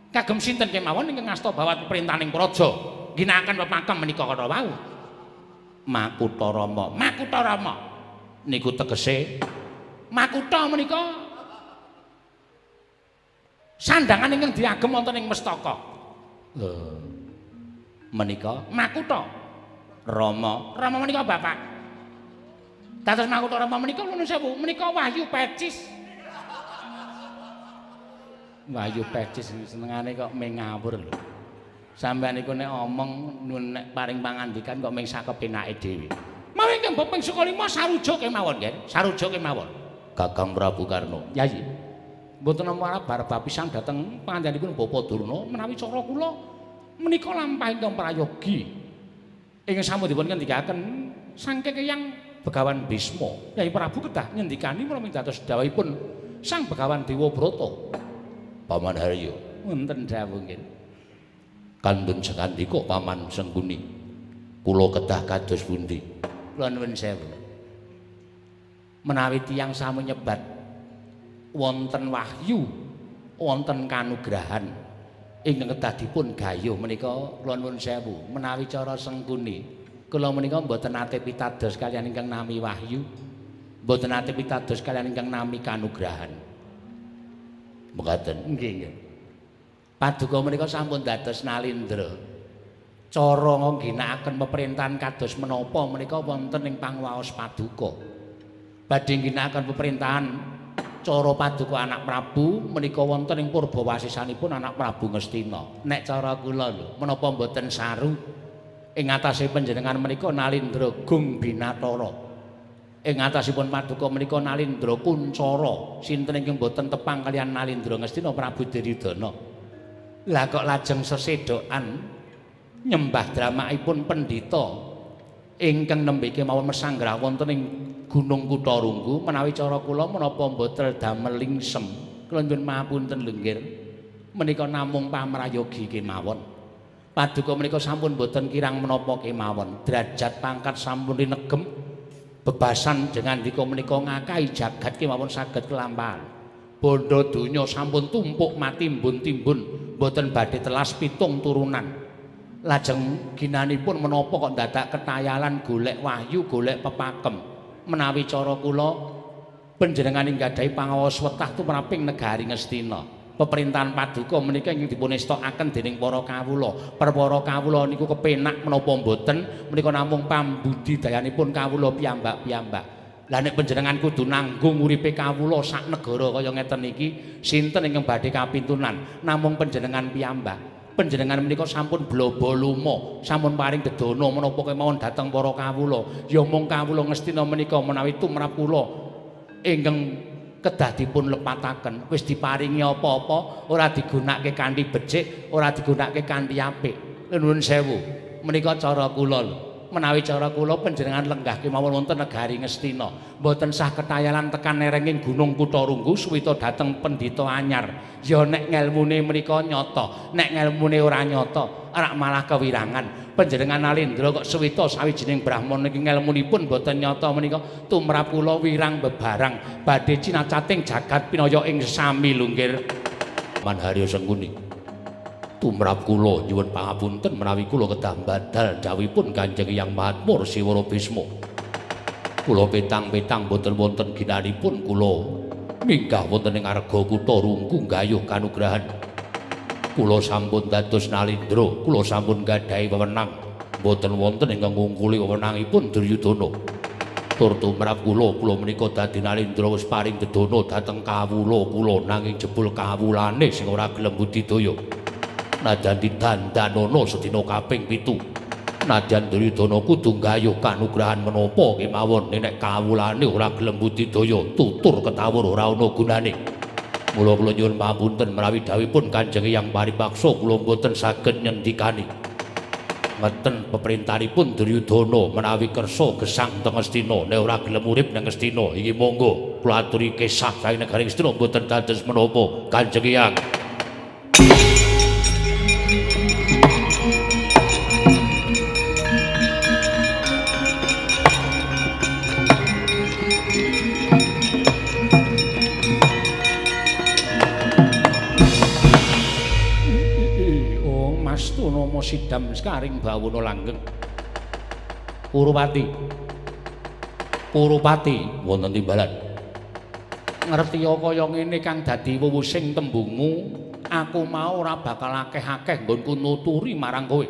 Kagem sinten kemawon ingkang ngasta bawat peperintahaning praja ginakaken pepakem menika kala wau. Makutha Rama, Makutha Rama niku tegese makutha menika sandangan ingkang diagem wonten ing mestaka. Lho. Menika Makutha Rama. Rama menika bapak. Dados Makutha Rama menika nuwun sewu, menika wahyu pecis. Wahyu pecis senengane kok mung ngawur lho. Sampeyan niku nek omong nun nek paring pangandikan kok mung sakepenake dhewe. Mawi ingkang bab ping 5 sarujuk kemawon, Nggih. Sarujuk kemawon. Kakang Prabu Karna. Yayi. Mboten nampa bar pisan dhateng pangandikanipun Bapak Durna menawi cara kula menika lampah ingkang prayogi. Ingkang sampun dipun ngendikaken saking Eyang Begawan Bisma. Kyai Prabu kedah ngendikani menawi dados dawuhipun Sang Begawan Dewabrata. Paman Haryo, wonten dawuh nggih. Kandhun sengandika Paman Sengkuni. Kula kedah kados pundi? Kula nuwun sewu. Menawi tiyang sami nyebat wonten wahyu, wonten kanugrahan ingkang kedah dipun gayuh menika kula nuwun sewu. Menawi cara Sengkuni, kula menika mboten nate pitados kaliyan ingkang nami wahyu, mboten nate pitados kaliyan ingkang nami kanugrahan. Mekaten. Nggih, nggih. Paduka menika sampun dados nalindra. Cara ngginakaken peperintahan kados menapa menika wonten ing pangwaos paduka. Badhe ngginakaken peperintahan cara paduka anak Prabu menika wonten ing purbawasisanipun anak Prabu Ngastina. Nek cara kula lho, menapa mboten saru ing atase panjenengan menika nalindra gung binatara. Ing atasipun paduka menika nalindra kuncara. Sinten ingkang mboten tepang kaliyan nalindra Ngastina Prabu Duryudana. Lah kok lajeng sesedokan nyembah dramakipun pendhita ingkang nembe kemawon mesanggrah wonten ing Gunung Kutharunggu menawi cara kula menapa mboten damel lingsem. Kula nyuwun mahapunten lho nggih. Menika namung pamrayogi kemawon. Paduka menika sampun mboten kirang menapa kemawon. Derajat pangkat sampun rinegem. Bebasan jengandika menika ngakahi jagat kemawon saged kelampahan. Bondo donya sampun tumpuk matimbun-timbun mboten badhe telas pitung turunan. Lajeng ginanipun menapa kok dadak ketayalan golek wahyu, golek pepakem. Menawi cara kula panjenengan nggadahi pangawas wetah tumraping negari Ngastina. Peperintahan paduka menika ingkang dipunestokaken dening para kawula. Perwara kawula niku kepenak menapa mboten menika namung pambudidayanipun kawula piyambak-piyambak. Lah nek panjenengan kudu nanggung uripe kawula sak negara kaya ngeten iki, sinten ingkang badhe kapintunan? Namung panjenengan piyambak. Panjenengan menika sampun blobo luma, sampun paring dedana menapa kemawon dhateng para kawula. Ya mung kawula Ngastina menika menawi tumrap kula ingkang kedah dipun lepataken, wis diparingi apa-apa ora digunakake kanthi becik, ora digunakake kanthi apik. Nuwun sewu, menika cara kula lho. Menawi cara kula panjenengan lenggah kemawon wonten negari Ngastina, mboten sah ketayalan tekan nerenging Gunung Kutharunggu suwita dhateng pendhita anyar. Ya nek ngelmune menika nyata, nek ngelmune ora nyata, rak malah kewirangan. Panjenengan nalindra kok suwita sawijining brahmana iki ngelmunipun mboten nyata menika tumrap kula wirang bebarang badhe cinacating jagat pinaya ing sami lunggir. Paman Haryo Sengkuni, tumrap kula nyuwun pangapunten menawi kula kedah badal dawuhipun Kanjeng Hyang Mahatma Rsi Wara Bisma. Kula petang-petang boten wonten ginanipun kula minggah wonten ing arga kutha Runggu nggayuh kanugrahan. Kula sampun dados nalindra, kula sampun gadhahi wewenang, boten wonten ingkang ngungkuli wewenangipun Duryudana. Tur tumrap kula, kula menika dadi nalindra wis paring dedana dhateng kawula kula nanging jebul kawulane sing ora gelem budidaya. Nadyan didandanana sedina kaping 7. Nadyan Duryudana kudu nggayuh kanugrahan menapa kemawon nek kawulane ora gelem budidaya, tutur ketawur ora ana gunane. Mula kula nyuwun pangapunten menawi dawuhipun Kanjeng Hyang Paripaksa kula mboten saged nyendikani. Ngeten peperintanipun Duryudana menawi kersa gesang teng Ngastina, nek ora gelem urip nang Ngastina iki monggo kula aturi kesah saking negari Ngastina mboten dados menapa Kanjeng Hyang. Astunama sidam sekaring bawana langgeng. Kurupati. Kurupati wonten timbalan. Ngerti kaya ngene kang dadi wuwusing tembungmu, aku mau ora bakal akeh-akeh nggonku nuturi marang kowe.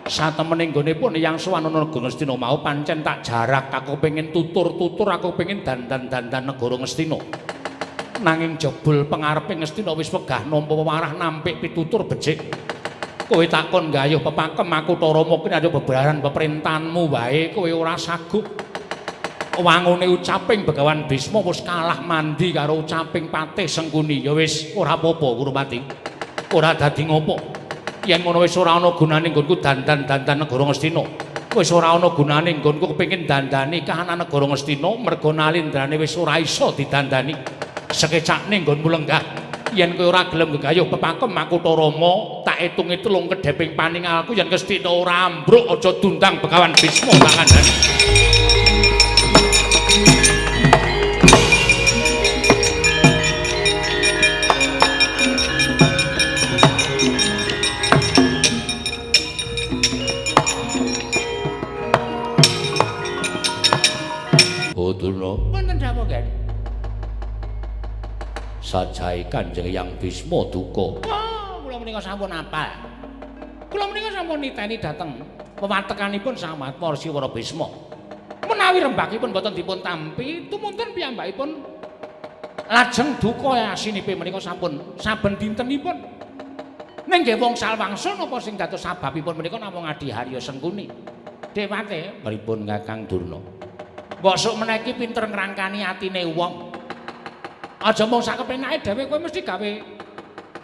Satemene nggone pun Eyang sowan ana negara Ngastina mau pancen tak jarak, aku pengen tutur-tutur, aku pengen dandan-dandan negara Ngastina. Nanging jebul pengarepe Ngastina wis wegah nampa wewarah nampik pitutur becik. Kowe takon gayuh pepakem aku Tarama kuwi aja bebaran peperintahanmu wae kowe ora sagup. Wangune ucaping Begawan Bisma wis kalah mandi karo ucaping Patih Sengkuni. Ya wis ora apa-apa Kurupati. Ora dadi ngopo. Yen ngono wis ora ana gunane nggonku dandan-dandan negara Ngastina. Wis ora ana gunane nggonku kepengin dandani kahanan negara Ngastina merga nalindrane wis ora iso didandani. Sekecakne nggonmu lenggah. Yen kowe ora gelem gegayuh pepakem aku Tarama tak etungi telung kedheping paningalku yen Ngastina ora ambruk aja dundang Begawan Bisma tak kandhani. Durna. Wonten dawuh, Nggih. Sajahe Kanjeng Hyang Bisma duka. Oh, kula menika sampun apal. Kula menika sampun niteni dhateng wewatekanipun Sang Mahatma Rsi Wara Bisma. Menawi rembakipun boten dipun tampi, tumunten piyambakipun lajeng duka asinipe menika sampun saben dintenipun. Ning nggih wong salwangsa napa sing dados sababipun menika namung Adi Harya Sengkuni. Dewate pripun Kakang Durna? Mbok sok meneki pinter ngrangkani atine wong. Aja mung sak kepenake dhewe kowe mesti gawe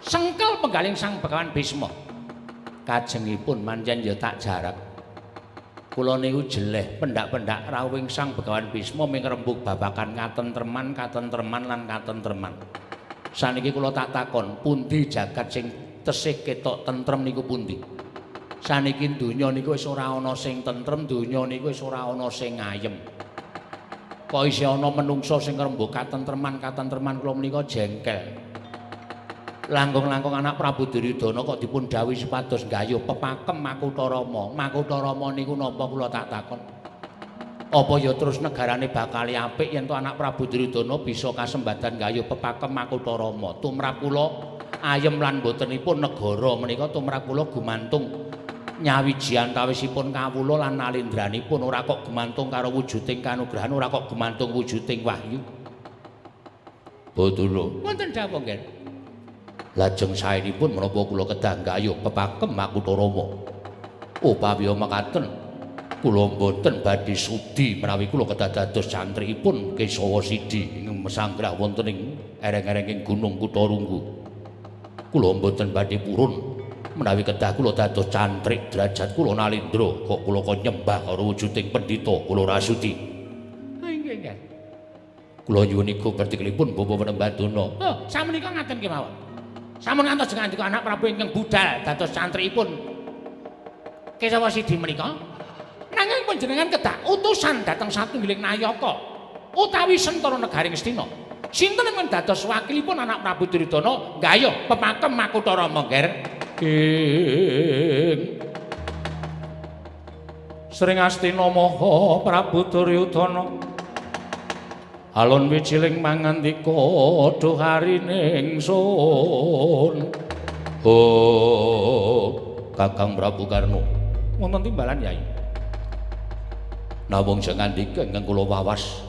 sengkel penggaling Sang Begawan Bisma. Kajengipun mancen ya tak jarak. Kula niku jeleh pendak-pendak rawuhing Sang Begawan Bisma ming rembug babagan katentreman, katentreman lan katentreman. Saniki kula tak takon, pundi jagat sing tesih ketok tentrem niku pundi? Saniki donya niku wis ora ana sing tentrem, donya niku wis ora ana sing ayem. Kok isih ana menungsa sing ngrembug katentreman, katentreman kula menika jengkel. Langkung-langkung anak Prabu Duryudana kok dipun dhawuhi supados nggayuh pepakem Makutha Rama. Makutha Rama niku napa kula tak takon? Apa ya terus negarane bakal apik yen to anak Prabu Duryudana bisa kasembadan nggayuh pepakem Makutha Rama? Tumrap kula ayem lan botenipun negara menika tumrap kula gumantung nyawiji antawisipun kawula lan nalindranipun, ora kok gumantung karo wujuding kanugrahan, ora kok gumantung wujuding wahyu. Bodolo. Wonten dawuh nggih. Lajeng saenipun menapa kula kedah nggayuh pepakem Makutha Rama? Upawi mekaten kula mboten badhe sudi menawi kula kedah dados cantrikipun Kesawa Sidi ing mesanggrah wonten ing ereng-erenging Gunung Kutha Runggu. Kula mboten badhe purun menawi kedah kula dados cantrik derajat kula nalindra kok kula kon nyembah karo wujuding pendhita kula rasudi. Ha inggih nggih. Kula nyuwun iku pertikelipun Bapak Penembatuna. Oh, samenika ngaten kemawon. Sampun ngantos ngandika anak Prabu ingkang budal dados cantrikipun Kesawa Sidi menika. Nanging panjenengan kedah utusan dhateng satunggiling nayaka utawi sentara negari Ngastina. Sinten ingkang dados wakilipun anak Prabu Duryudana nggayuh pepakem Makutha Rama, Ngger? Ing Sring Astina Maha Prabu Duryudana alon wiciling mangandika duh harining sun. Oh, Kakang Prabu Karna. Wonten timbalan Yai. Namung sengandika ingkang kula wawas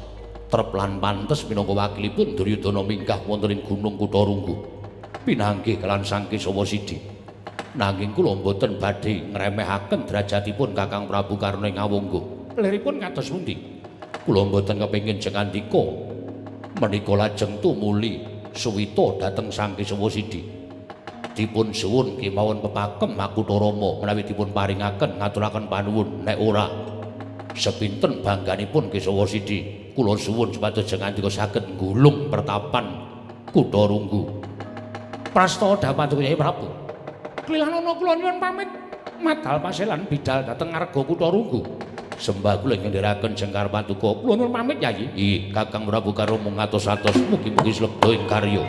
trep lan pantes minangka wakilipun Duryudana minggah wonten ing Gunung Kutha Runggu pinanggih kelan Sang Kesawa Sidi. Nanging kula mboten badhe ngremehaken derajatipun Kakang Prabu Karna ing Awangga. Liripun kados pundi? Kula mboten kepengin jengandika menika lajeng tumuli suwita dhateng Sang Kesawa Sidi. Dipun suwun kemawon pepakem Makutha Rama menawi dipun paringaken ngaturaken panuwun, nek ora sepinten bangganipun Kesawa Sidi kula suwun supados jengandika saged nggulung pertapan Kutha Runggu. Prastawa dhateng Kyai Prabu. Klilanana kula nyuwun pamit madal paselan bidal dhateng ngarga Kutha Runggu. Sembah kula ingkang ndherekaken jengkar paduka. Kula nyuwun pamit Yai. Ih, Kakang Prabu Karna mung ngatos-atos mugi-mugi slebda ing karya.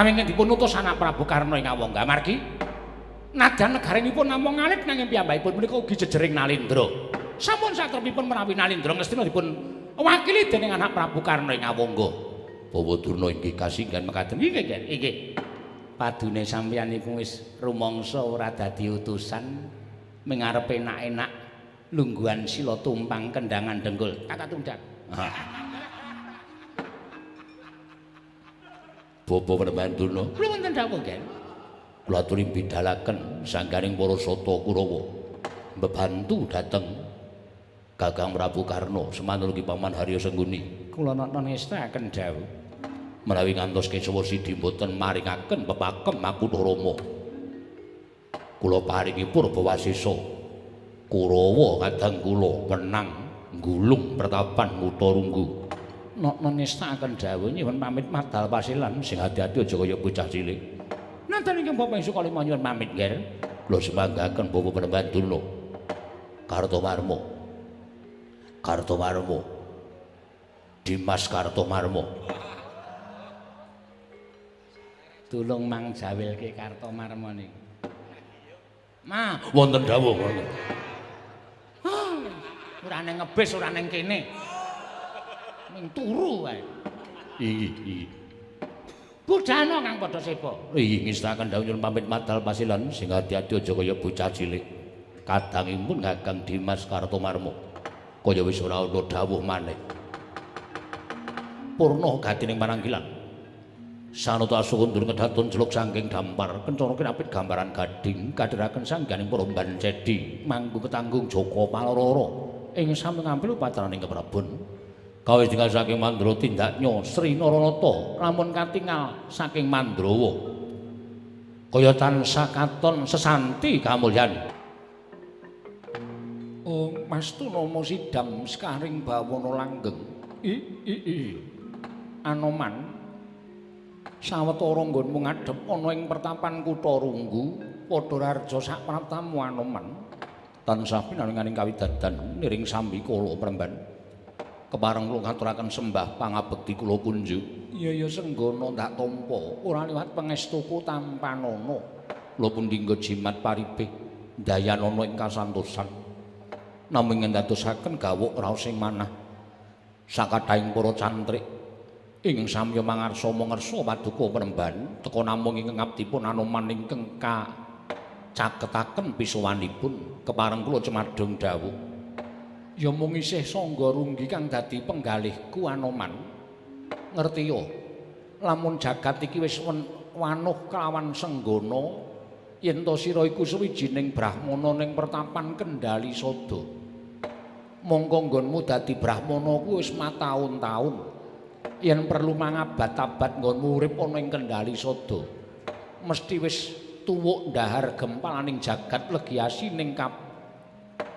Menawi ingkang dipun utus anak Prabu Karna ing Awangga margi nadyan negaranipun namung alit nanging piyambakipun menika ugi jejering Nalindra. Sampun satrepipun menawi Nalindra Ngastina dipun wakili dening anak Prabu Karna ing Awangga. Bawa Durna inggih kasinggihan mekaten. Inggih, inggih. Padune sampeyan iku wis rumangsa ora dadi utusan mengarep enak-enak lungguhan sila tumpang kendangan dengkul tata tundak. Bapak Panembahan Durna. Kula wonten dawuh, Gen. Kula aturi bidalaken sangganing para sata Kurawa mbebantu dhateng Kakang Prabu Karna semanten ugi Paman Harya Sengguni. Kula nata ngestakaken dawuh. Menawi ngantos Kesawa Sidi mboten maringaken pepakem makutha Rama. Kula paringi purba wasesa Kurawa kadang kula menang nggulung pertapan Kutha Runggu. Nata ngestakaken dawuh nyuwun pamit madal pasilan sing ati-ati aja kaya bocah cilik. Nenten ingkang Bapak Sukalima nyuwun pamit, Nger. Kula semanggaken Bapak Panembahan Durna. Kartomarma. Kartomarma. Dimas Kartomarma. Tulung mang jawilke Kartomarma niku. Ma, wonten dawuh wonten. Ora nang ngebis, ora nang kene. Ming turu wae. Inggih, inggih. Budhana kang padha seba. Inggih ngestakaken dawuh nyuwun pamit madal pasilan sing ati-ati aja kaya bocah cilik. Kadangipun Kakang Dimas Kartomarma. Kaya wis ora ana dawuh maneh. Purna gatining pananggilan. Sanata asukundur ngedatun celuk saking dampar kencana kinapit gambaran gading kadheraken sangganing para mban cedi manggung ketanggung Jaka Palororo ing sami ngampil upacaraning keprabon kawis tinggal saking Mandra tindaknya Sri Naranata lamun katingal saking Mandrawa kaya tansah katon sesanti kamulyan. Oh Mas Tunama sidam sekaring bawana langgeng. I i i Anoman sawetara nggonmu ngadhep ana ing pertapan Kutha Runggu padha rarja sak praptamu Anoman tansah pinaringaning kawidadan niring sambikala premban kepareng kula ngaturaken sembah pangabekti kula kunjuk. Iya ya senggana ndak tampa ora liwat pangestuku tampanana. Kula pundi nggo jimat paribih dayanana ing kasantosan namung ngendadosaken gawuk raos ing manah sakathahing para cantrik ing samya mangarsa mangersa paduka Panembahan teka namung ingkang ngabdipun Anoman ingkang kacaketaken pisuwanipun kepareng kula cemadhong dawuh. Ya mung isih sangga runggi kang dadi penggalihku Anoman. Ngerti yo lamun jagat iki wis wanuh kelawan senggana yen to sira iku suwijining brahmana ning pertapan Kendali Sada. Mongko nggonmu dadi brahmana kuwi wis mataun-taun. Yen perlu mangabad-abad nggonmu urip ana ing Kendali Sada mesti wis tuwuk ndahar gempalaning jagat legi asining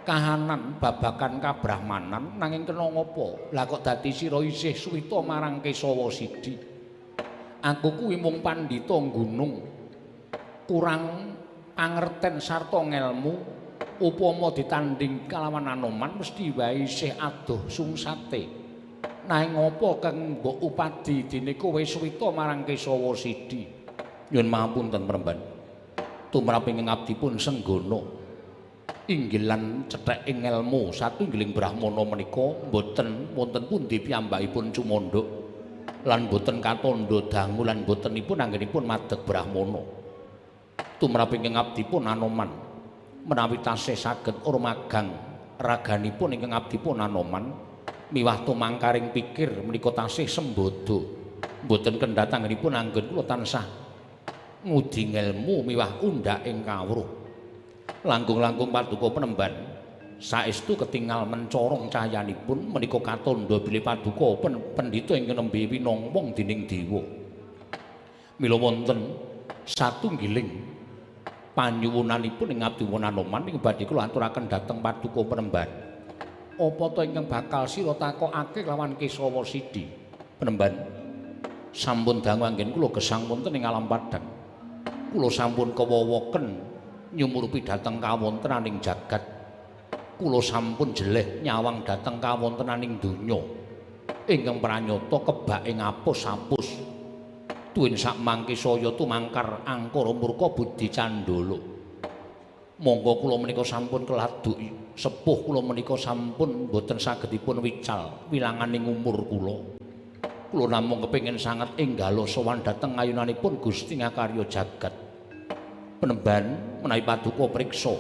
kahanan babakan kabrahmanan nanging kena ngapa lah kok dadi sira isih suwita marang Kesawa Sidi. Aku kuwi mung pandhita gunung kurang pangerten sarta ngelmu upama ditanding kalawan Anoman mesti wae isih adoh sungsate. Nanging apa kang mbok upadi dene kowe suwita marang Kesawa Sidi? Nyuwun mahapunten Premban. Tumrap ing ngabdipun senggana inggil lan cethek ing ngelmu satunggiling brahmana menika mboten wonten pundi piyambakipun cumandhuk lan mboten katandha dangu lan mbotenipun anggenipun madeg brahmana. Tumrap ing ngabdipun Anoman menawi tasih saged urmagang raganipun ingkang ngabdipun Anoman miwah tumangkaring pikir menika tasih sembada mboten kendhat anggenipun anggen kula tansah ngudi ngelmu miwah undhak ing kawruh. Langkung-langkung paduka Panemban saestu ketingal mencorong cahyanipun menika katandha bilih paduka pendhita ingkang nembe winongwong dening dewa. Mila wonten satunggiling panyuwunanipun ing abdi Anoman ing badhe kula aturaken dhateng paduka Panemban. Apa ta ingkang bakal sira takokake lawan Kesawa Sidi? Panemban sampun dangu anggen kula gesang wonten ing alam padhang. Kula sampun kewowoken nyumurupi dhateng kawontenaning jagat. Kula sampun jeleh nyawang dhateng kawontenaning donya ingkang pranyata kebak ing apus-apus. Tuwin sak mangke saya tumangkar angkara murka budi candala. Monggo kula menika sampun keladuk sepuh, kula menika sampun mboten sagedipun wical wilanganing umur kula. Kula namung kepengin sanget enggala sowan dhateng ayunanipun Gusti ngakarya jagat. Penemban menawi paduka priksa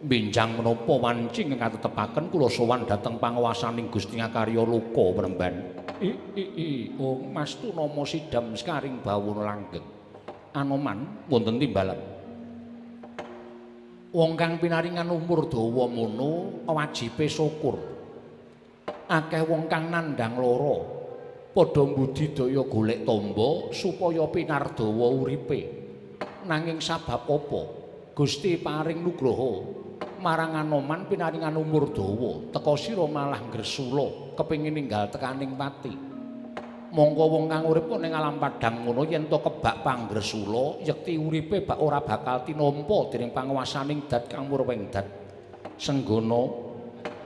benjang menapa wanci ingkang katetepaken kula sowan dhateng panguwasaning Gusti ngakarya loka penemban. I i i oh mastu nama sidam sekaring bawana langgeng. Anoman wonten timbalan. Wong kang pinaringan umur dawa mono wajibe syukur. Akeh wong kang nandhang lara padha mbudidaya golek tamba supaya pinardawa uripe. Nanging sabab apa Gusti paring nugraha marang Anoman pinaringan umur dawa, teka sira malah ngresula kepengin ninggal tekaning pati. Mongko wong kang urip ning alam padhang ngono yen to kebak panggresula yekti uripe bak ora bakal tinampa dening panguwasaning dat kang murwing dat. Senggono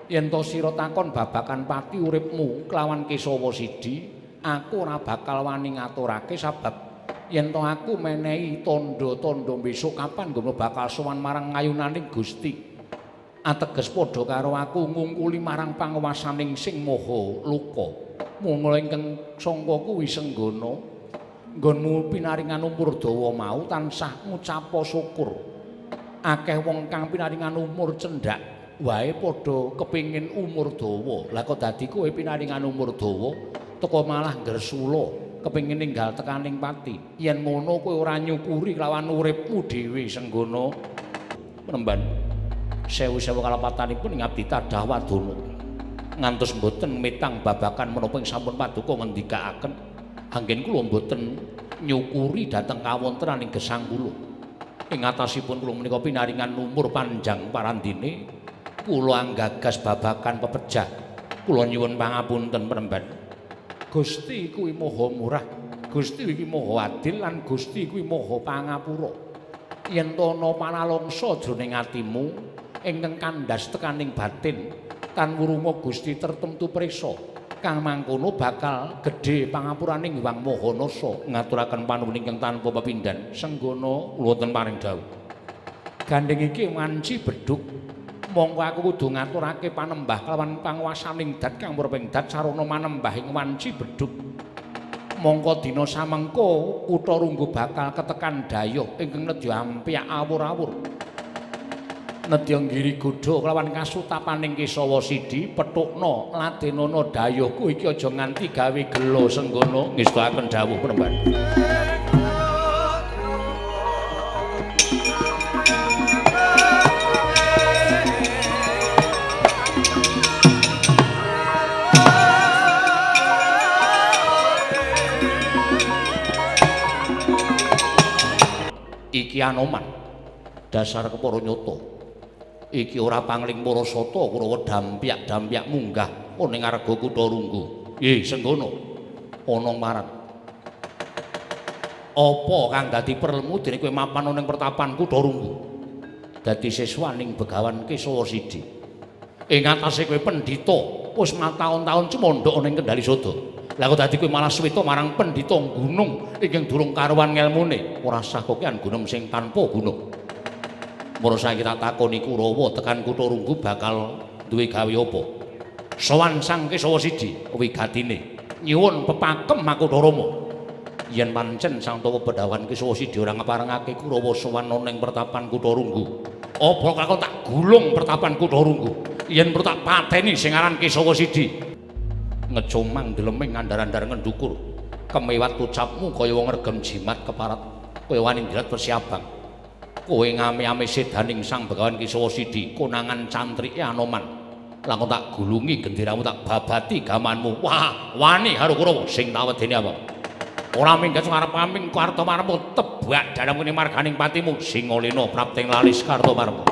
yen to sira takon babakan pati uripmu kelawan Kesawa Sidi, aku ora bakal wani ngaturake sabab yen to aku menehi tandha-tandha besok kapan nggono bakal sowan marang ngayunaning Gusti. Ateges padha karo aku ngungkuli marang panguwasaning sing maha luka. Mula ingkang sangka kuwi Senggono, nggonmu pinaringan umur dawa mau tansah ngucapa syukur. Akeh wong kang pinaringan umur cendhak wae padha kepengin umur dawa. Lah kok dadi kowe pinaringan umur dawa teka malah ngresula kepengin ninggal tekaning pati. Yen ngono kowe ora nyukuri kelawan uripmu dhewe Senggono. Penemban sewu-sewu kalepatanipun ing abdi tadah wadana ngantos mboten mitang babakan menapa ing sampun paduka ngendikaaken anggen kula mboten nyukuri dhateng kawontenan ing gesang kula. Ing atasipun kula menika pinaringan umur panjang parandene kula anggagas babakan pepejah. Kula nyuwun pangapunten penemban. Gusti kuwi maha murah, Gusti kuwi maha adil lan Gusti kuwi maha pangapura. Yen to ana panalongsa jroning atimu ingkang kandhas tekaning batin tan wurunga Gusti tertemtu prisa kang mangkono bakal gedhe pangapuraning Hyang Maha Nasa. Ngaturaken panuwun ingkang tanpa pepindhan. Senggono wonten paring dawuh. Gandeng iki wanci bedhug mongko aku kudu ngaturake panembah kelawan panguwasaning dat kang murping dat sarana manembah ing wanci bedhug. Mongko dina samengko kutha Runggu bakal ketekan dayoh ingkang nedya ampyak awur-awur. Nedya nggiri godha kelawan kasutapaning Kesawa Sidi pethukna ladenana dayohku iki aja nganti gawe gela. Senggono ngestakaken dawuh penemban. Iki Anoman dasar kepara nyata. Iki ora pangling para sata Kurawa dampyak-dampyak munggah ana ing arga kutha Runggu. Nggih, Senggono. Ana marang. Apa kang dadi perlemu dene kowe mapan ana ing pertapan kutha Runggu? Dadi siswaning Begawan Kesawa Sidi. Ing atase kowe pendhita wis mataun-taun cemondhok ana ing Kendali Sada. Lah kok dadi kowe malah swita marang pendhita gunung ingkang durung karuwan ngelmune. Ora sah kokean gunung sing tanpa gunung. Mula saiki tak takoni Kurawa tekan kutha Runggu bakal duwe gawe apa? Sowan Sang Kesawa Sidi wigatine nyuwun pepakem Makutha Rama. Yen pancen Sang Tawa Bedawan Kesawa Sidi ora ngeparengake Kurawa sowan ana ing pertapan kutha Runggu, apa kakon tak gulung pertapan kutha Runggu? Yen perlu tak pateni sing aran Kesawa Sidi. Ngecomang deleming ngandar-andar ngendukur. Kemewat ucapmu kaya wong regem jimat keparat, kaya wani ndrat persiabang. Kowe ngame-ame sedaning Sang Begawan Kesawa Sidi konangan cantrike Anoman. Langkung tak gulungi genderamu tak babati gamanmu. Wah, wani karo Kurawa sing tak wedeni apa? Ora minggat arep aming Kartomarma tebak dadamu ning marganing patimu Singolena prapting lalis Kartomarma.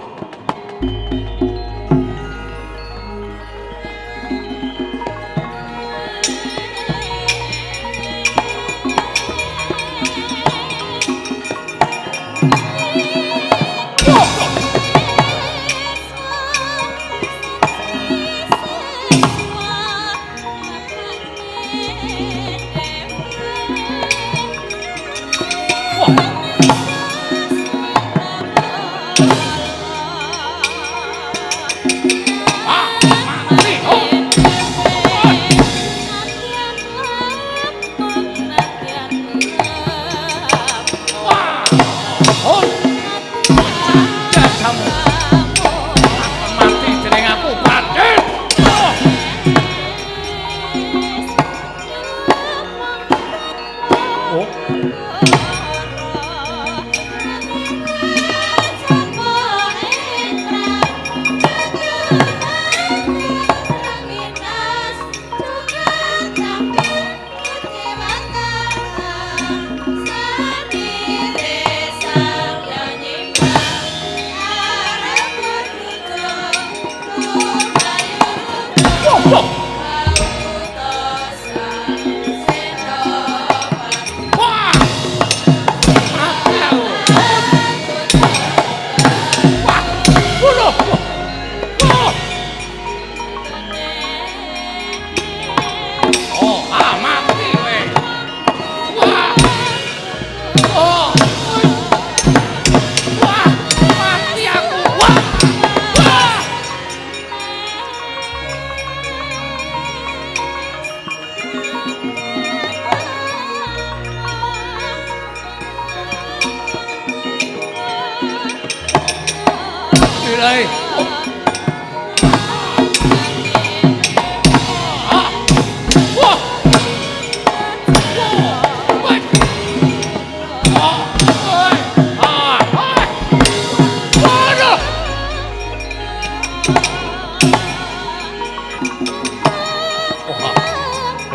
Ilahi.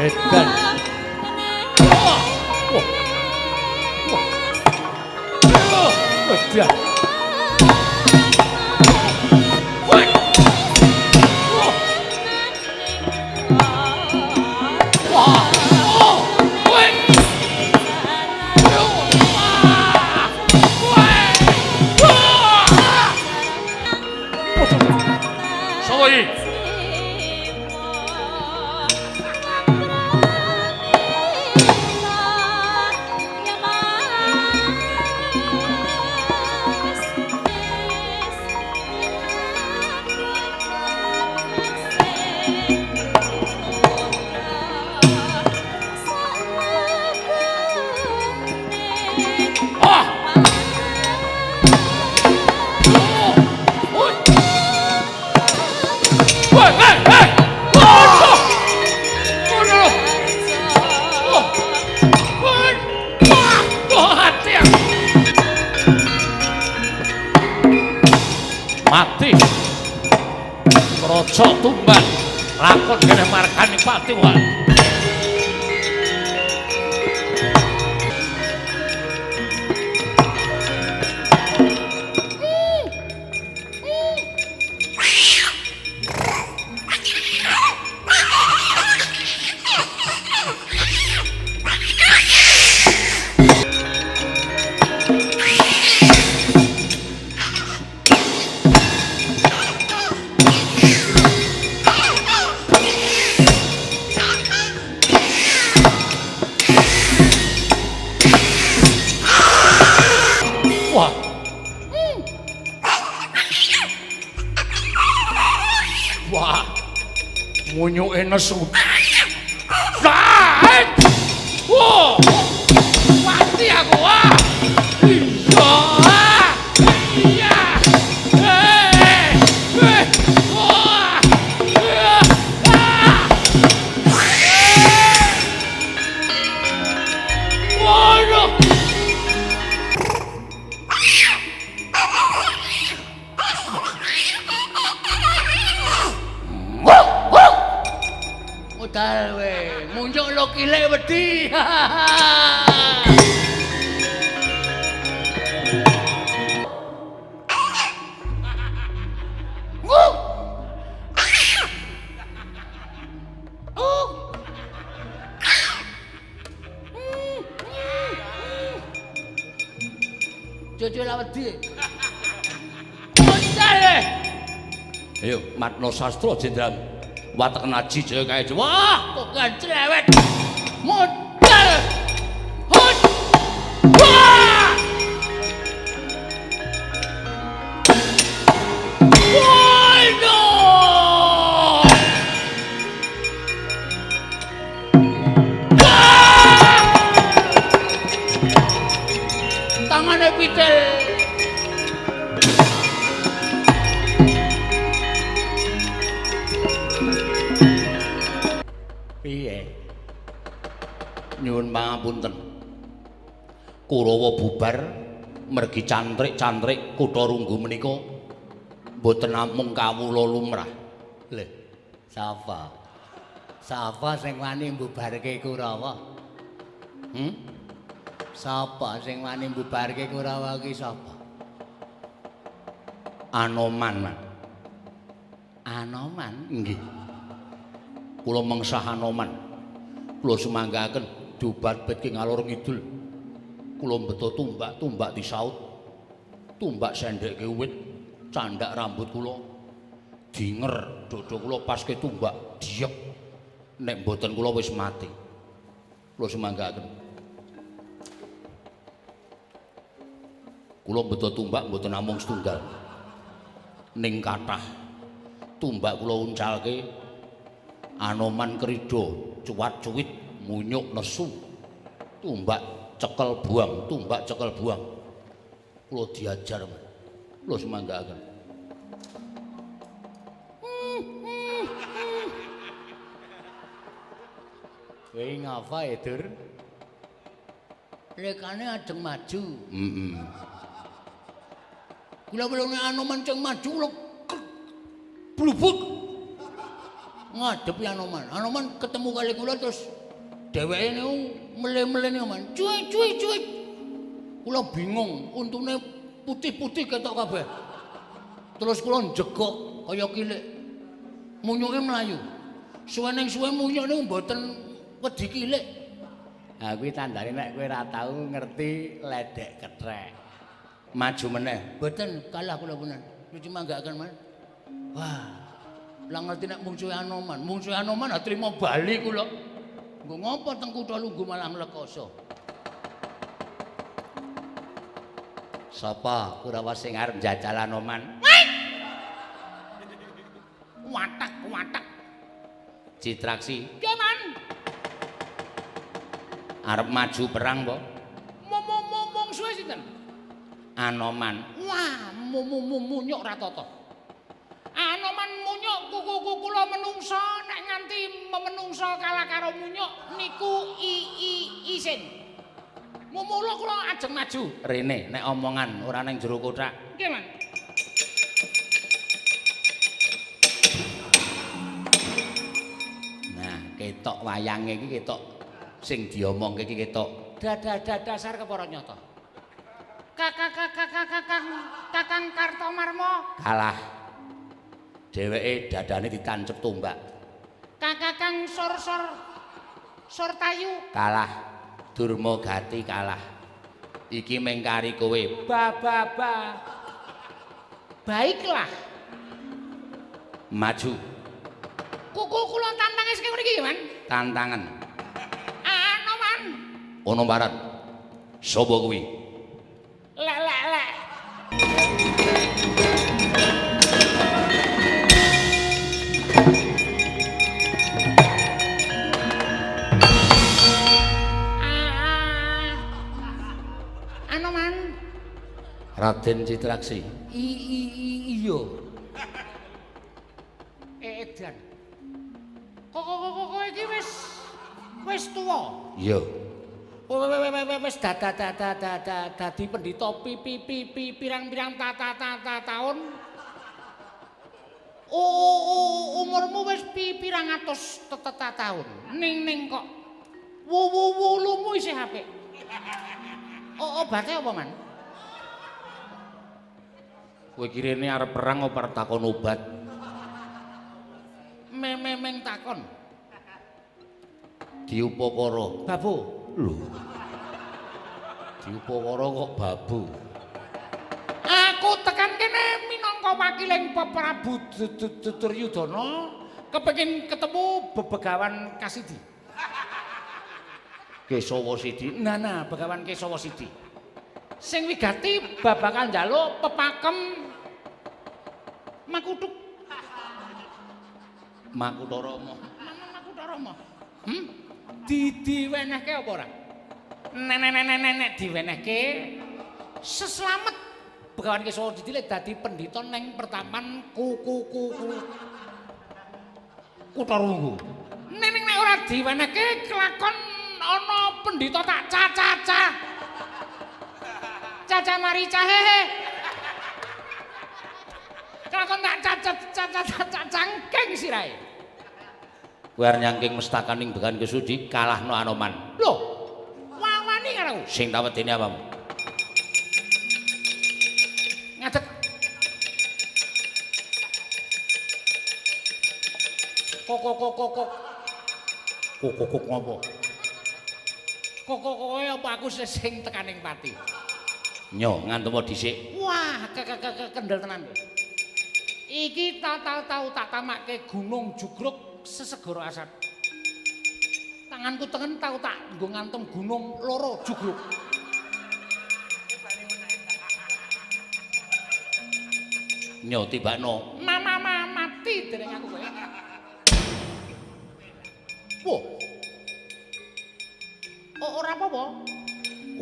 Edan. Wah. Wah. Edan. Mati. Raja tumbal lakon kene margane pati wae. Wah. Wah. Munyuke nesu. Wah. Mati aku wah. Iya. Iya. Wah. Waduh. Modal we, muncul lo kile wedi. Jojo lah wedi. Modal we. Ayo, Matno Sastro Jenderal Watek Naji Jaya kae. Wah, kok kan cerewet. Modal. Hot. Wah. Waduh. Wah. Tangane pitel. Piye? Nyuwun pangapunten. Kurawa bubar mergi cantrik-cantrik kutha Runggu menika mboten namung kawula lumrah. Lho, sapa? Sapa sing wani mbubarke Kurawa? Sapa sing wani mbubarke Kurawa ki sapa? Anoman. Anoman? Nggih. Kula mengsah Anoman. Kula sumanggaken dubat-betke ngalor ngidul. Kula mbeto tumbak-tumbak disaut. Tumbak sendekke wit, candhak rambut kula. Dinger dodo kula paske tumbak diyek. Nek mboten kula wis mati. Kula sumanggaken. Kula mbeto tumbak mboten namung setunggal. Ning kathah tumbak kula uncalke Anoman krida cuwat-cuwit munyuk nesu. Tumbak cekel buang, tumbak cekel buang. Kula diajar, kula sumanggaken. Kowe ngapa ya, Dur? Lekane ajeng maju. Heeh. Kula welone Anoman ceng maju kula blubut. Ngadepi Anoman. Anoman ketemu kali kula terus dheweke niku mele-mele niku, Man. Cuy cuy cuy. Kula bingung, untune putih-putih ketok kabeh. Terus kula njegok kaya kilik. Munyuke mlayu. Suwe ning suwe munyuk niku mboten wedi kilik. Ha kuwi tandane nek kowe ora tau ngerti ledek kethek. Maju meneh. Mboten kalah kula punan. Cuci manggaken, Man. Wah. Lah ngerti nek mungsuhe Anoman. Mungsuhe Anoman ha trimo bali kula. Nggo ngopo teng kutha lungguh malah nglekoso. Sapa Kurawa sing arep njajal Anoman? Watak watak. Citraksi. Nggih, Man. Arep maju perang po? Mungsuhe sinten? Anoman. Wah, munyuk ratata. Anoman munyuk kuku kula menungsa nek nganti memenungsa kalah karo munyuk niku isin. Mumula kula ajeng maju. Rene nek omongan ora ning jero kothak. Nggih, Man. Nah, ketok wayange iki ketok sing diomongke iki ketok. Dasar kepara nyata. Kakang Kartomarma kalah. Dheweke dadane ditancep tombak. Kakang Sor-sor Sortayu kalah. Durma Gati kalah. Iki mengkari kowe. Ba ba ba. Baiklah. Maju. Kuku kula tantange sing mriki, Man. Tantangan. Anoman. Ono mbaran. Sapa kuwi? Lek lek lek. Anoman. Raden Citraksi. Iya. Edan. Kok iki wis tuwa. Iya. Wis dadi pendhita pirang-pirang taun. Umurmu wis pirang atus taun. Ning kok wulumu isih apik. Obate apa, Man? Kowe kirene arep perang apa arep takon obat? Memeng takon. Diupakara. Babu. Lho. Diupakara kok babu. Aku tekan kene minangka wakiling Prabu Duryudana kepengin ketemu Begawan Kasidi. Kesawa Sidi. Nah, Begawan Kesawa Sidi. Sing wigati babagan njaluk pepakem makuthuk. Makutarama. Makutarama. Diwenehke apa ora? Nek diwenehke seslamet Begawan Kesawa Sidi lek dadi pendhita neng pertapan kuku Kutha Runggu. Nek ora diwenehke kelakon ana pendhita tak caca. Caca mari cahehe. Kelakon tak caca cangking sirahe. Kowe arep nyangking mestakaning Begawan Kesawa Sidi kalahno Anoman. Lho, wawani karo aku. Sing tak wedeni apamu? Ngadeg. Kok. Kok ngopo? Kok apa aku sing tekaning pati. Nyo, ngantumo dhisik. Wah, kendel tenan. Iki tau tak tamakke gunung jugruk sesegara asap. Tanganku tengen tau tak nggo ngantem gunung loro jugruk. Nyo tibakno. Mama mati dereng aku kowe. Wah. Ora apa-apa.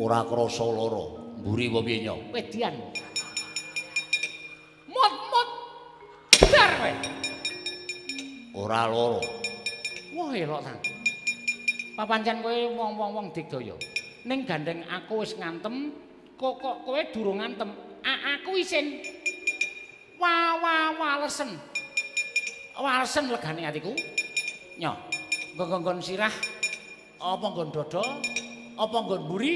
Ora krasa lara. Mburi apa piye nyo? Wedian. Mut-mut. Dar kowe. Ora lara. Wah, elok ta. Papancen kowe wong-wong digdaya. Ning gandeng aku wis ngantem, kok kowe durung ngantem. Aku isin. Wa wa walesen. Walesen legane atiku. Nyo, nggon-nggon sirah apa nggon dada, apa nggon mburi,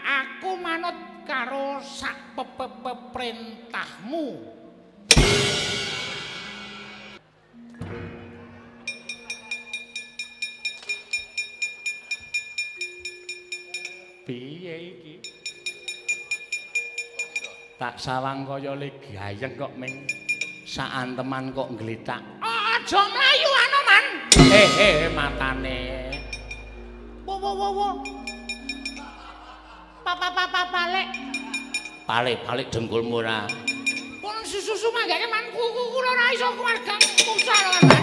aku manut karo sak peperintahmu. Piye iki? Tak sawang kaya legayeng kok ming saanteman kok nggletak. Aja mlayu Anoman. Matane. Wo wo wo wo. Papa papa balik. Balik balik dengkulmu ora. Pun susu manggake man kula ora iso keluarga pusar man.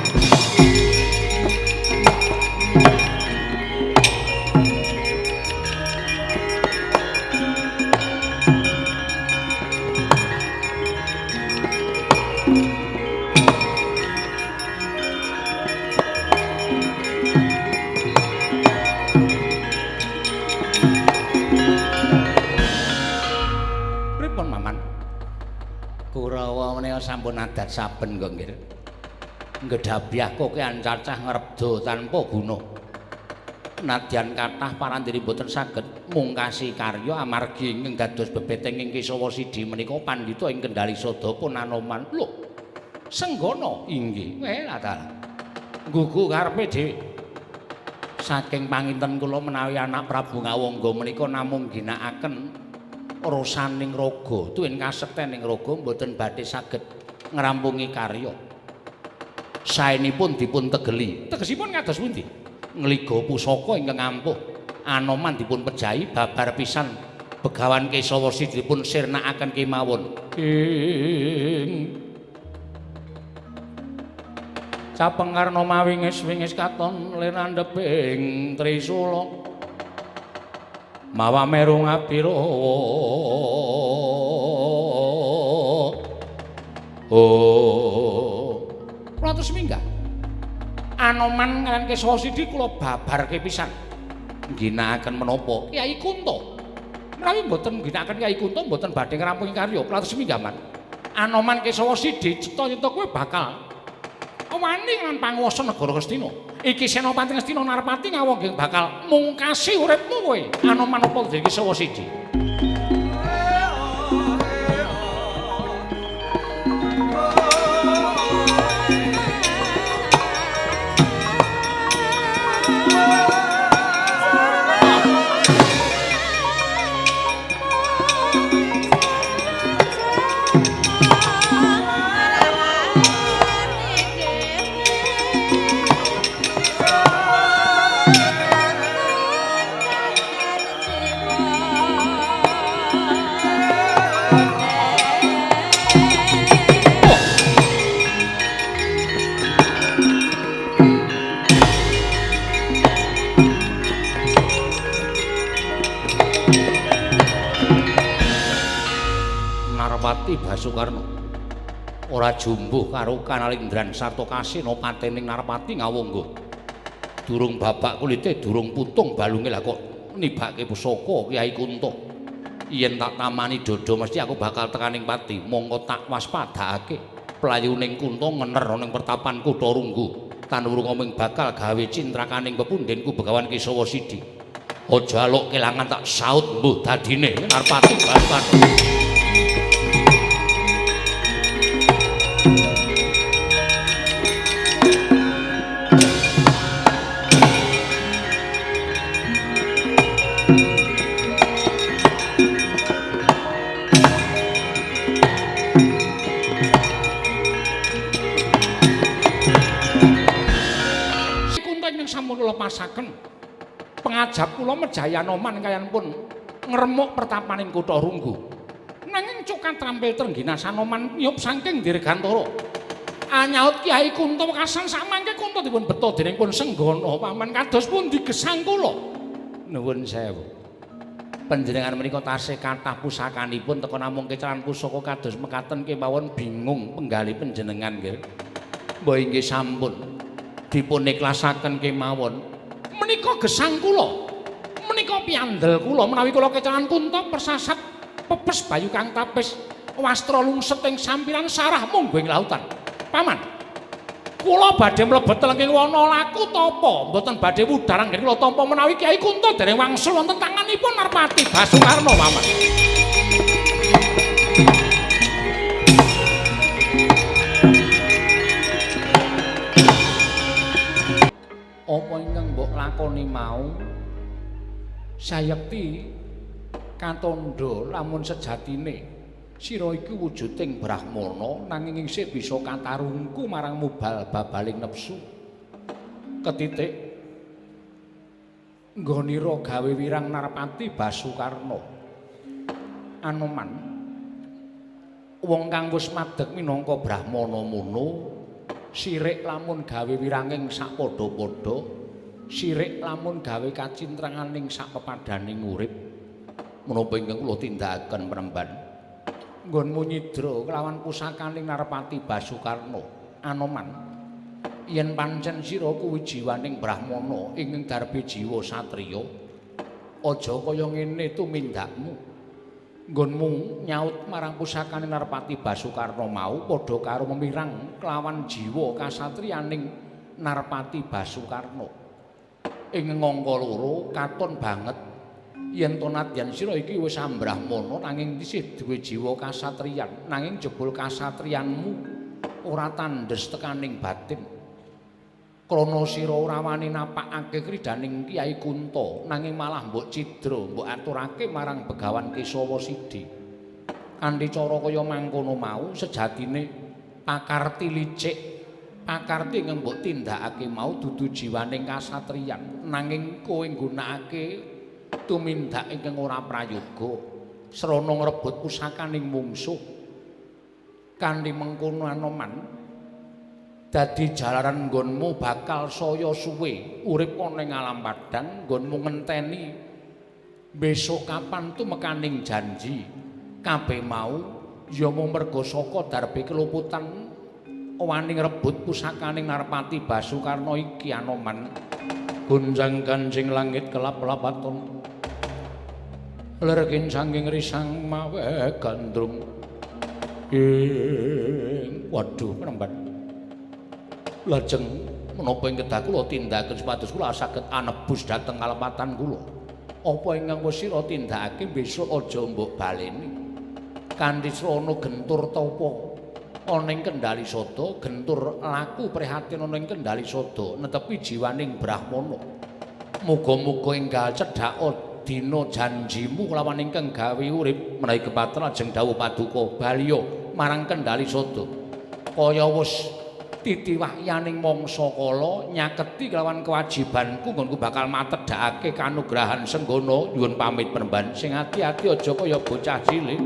Kurawa menika sampun adat saben kok nggih. Ngedhabyah kokean cacah ngrebda tanpa guna. Nadyan kathah parandiri boten saged mungkasi karya amargi ingkang dados bebeteng ing Kesawa Sidi menika pandhita ing kendhali sada pun Anoman. Lho, Senggana inggih. Lah nggugu karepe dhewe. Saking panginten kula menawi anak Prabu Ngawangga menika namung ginakaken rosaning raga, tuwin kasektening raga mboten badhe saged ngrampungi karya. Saenipun dipun tegeli. Tegesipun kados pundi? Ngliga pusaka ingkang ampuh. Anoman dipun pejahi babar pisan Begawan Kesawa Sidi dipun sirnakaken kemawon. Ing Capengarna mawingis-wingis katon linandheping trisula. Mawa meru ngabirawa. Oh. Kula terus minggah. Anoman kaliyan Kesawa Sidi kula babarke pisan. Ngginakaken menapa? Kyai Kunta. Menawi mboten ngginakaken Kyai Kunta mboten badhe ngrampungi karya. Kula terus minggah man. Anoman Kesawa Sidi cetha-cetha kowe bakal wani lan panguwasa negara Ngastina. Iki Senopati Ngastina Narpati Ngawangga bakal mungkasi uripmu kowe. Anoman apa dene Kesawa Sidi? Narpati Basukarna ora jumbuh karo Kanalindran sarta Kasena patening Narpati Ngawangga. Durung babak kulite, durung putung balunge lah kok nibake pusaka Kyai Kunta. Yen tak tamani dodo mesti aku bakal tekaning pati. Mongko tak waspadakake playuning Kunta ngener ana ing pertapan Kutha Runggu. Tanurunga ming bakal gawe cintrakaning pepundhenku Begawan Kesawa Sidi. Aja aluk kelangan tak saut mbuh dadine Narpati Basukarna. Lepasaken pengajap kula mejahi Anoman kaliyan pun ngremuk pertapaning Kutha Runggu. Nanging cukat trampil trengginas Anoman nyup saking Dirgantara. Anyaut Kyai Kunta wekasan samangke Kunta dipun beta dening pun Senggana paman kados pundi gesang kula. Nuwun sewu. Panjenengan menika tasih kathah pusakanipun teka namung kecalan pusaka kados mekaten kemawon bingung penggalih panjenengan nggih. Mbah inggih sampun dipun ikhlasaken kemawon. Menika gesang kula. Menika piyandel kula menawi kula kecalan Kunta persasat pepes bayu kang tapis wastra lungset ing sampiran sarah mungguh ing lautan. Paman, kula badhe mlebet telenging wana laku tapa, mboten badhe wudar anggen kula tampa menawi Kyai Kunta dereng wangsul wonten tanganipun Narpati Basukarna, Paman. Apa ingkang mbok lakoni mau sayekti katandha lamun sejatine sira iki wujuding brahmana nanging isih bisa katarungku marang mubal babaling nepsu ketitik nggonira gawe wirang Narpati Basukarna. Anoman, wong kang wis madeg minangka brahmana mono sirik lamun gawe wiranging sak padha-padha, sirik lamun gawe kacintranganing sak pepadaning urip. Menapa ingkang kula tindakaken premban nggonmu nyidra kelawan pusakaning Narpati Basukarna? Anoman, yen pancen sira kuwi jiwaning brahmana ingkang darbe jiwa satriya, aja kaya ngene tumindakmu. Nggonmu nyaut marang pusakane Narpati Basukarna mau padha karo memirang kelawan jiwa kasatriyaning Narpati Basukarna. Ing angka loro katon banget yen to nadyan sira iki wis ambrahmana nanging isih duwe jiwa kasatriyan, nanging jebul kasatriyanmu ora tandhes tekaning batin. Krana sira ora wani napakake kridaning Kyai Kunta, nanging malah mbok cidra, mbok aturake marang Begawan Kesawa Sidi. Kanthi cara kaya mangkono mau sejatine pakarti licik, pakarti ingkang mbok tindakake mau dudu jiwaning kasatriyan, nanging kowe nggunakake tumindak ingkang ora prayoga srana ngrebut pusakaning mungsuh. Kanthi mengkono Anoman, dadi jalaran nggonmu bakal saya suwe urip ana ing alam padhang, nggonmu ngenteni besok kapan tumekaning janji. Kabeh mau ya mung merga saka darbe keluputan wani ngrebut pusakaning Narpati Basukarna iki. Anoman, gonjang ganjing langit kelap-lapaton lerkin sangking risang mawe gandrung ing waduh premban. Lajeng menapa ing kedah kula tindakaken supados kula saged anebus dhateng kalepatan kula? Apa ingkang wis sira tindakake besok aja mbok baleni. Kanthi srana gentur tapa ana ing Kendali Sada, gentur laku prihatin ana ing Kendali Sada netepi jiwaning brahmana. Muga-muga enggal cedhak dina janjimu kelawan ingkang gawe urip. Menawi kepaten lajeng dawuh paduka baliya marang Kendali Sada. Kaya wis titi wahyaning mangsa kala nyaketi kelawan kewajibanku nggonku bakal matedhakake kanugrahan Senggana. Nyuwun pamit premban, sing ati-ati aja kaya bocah cilik.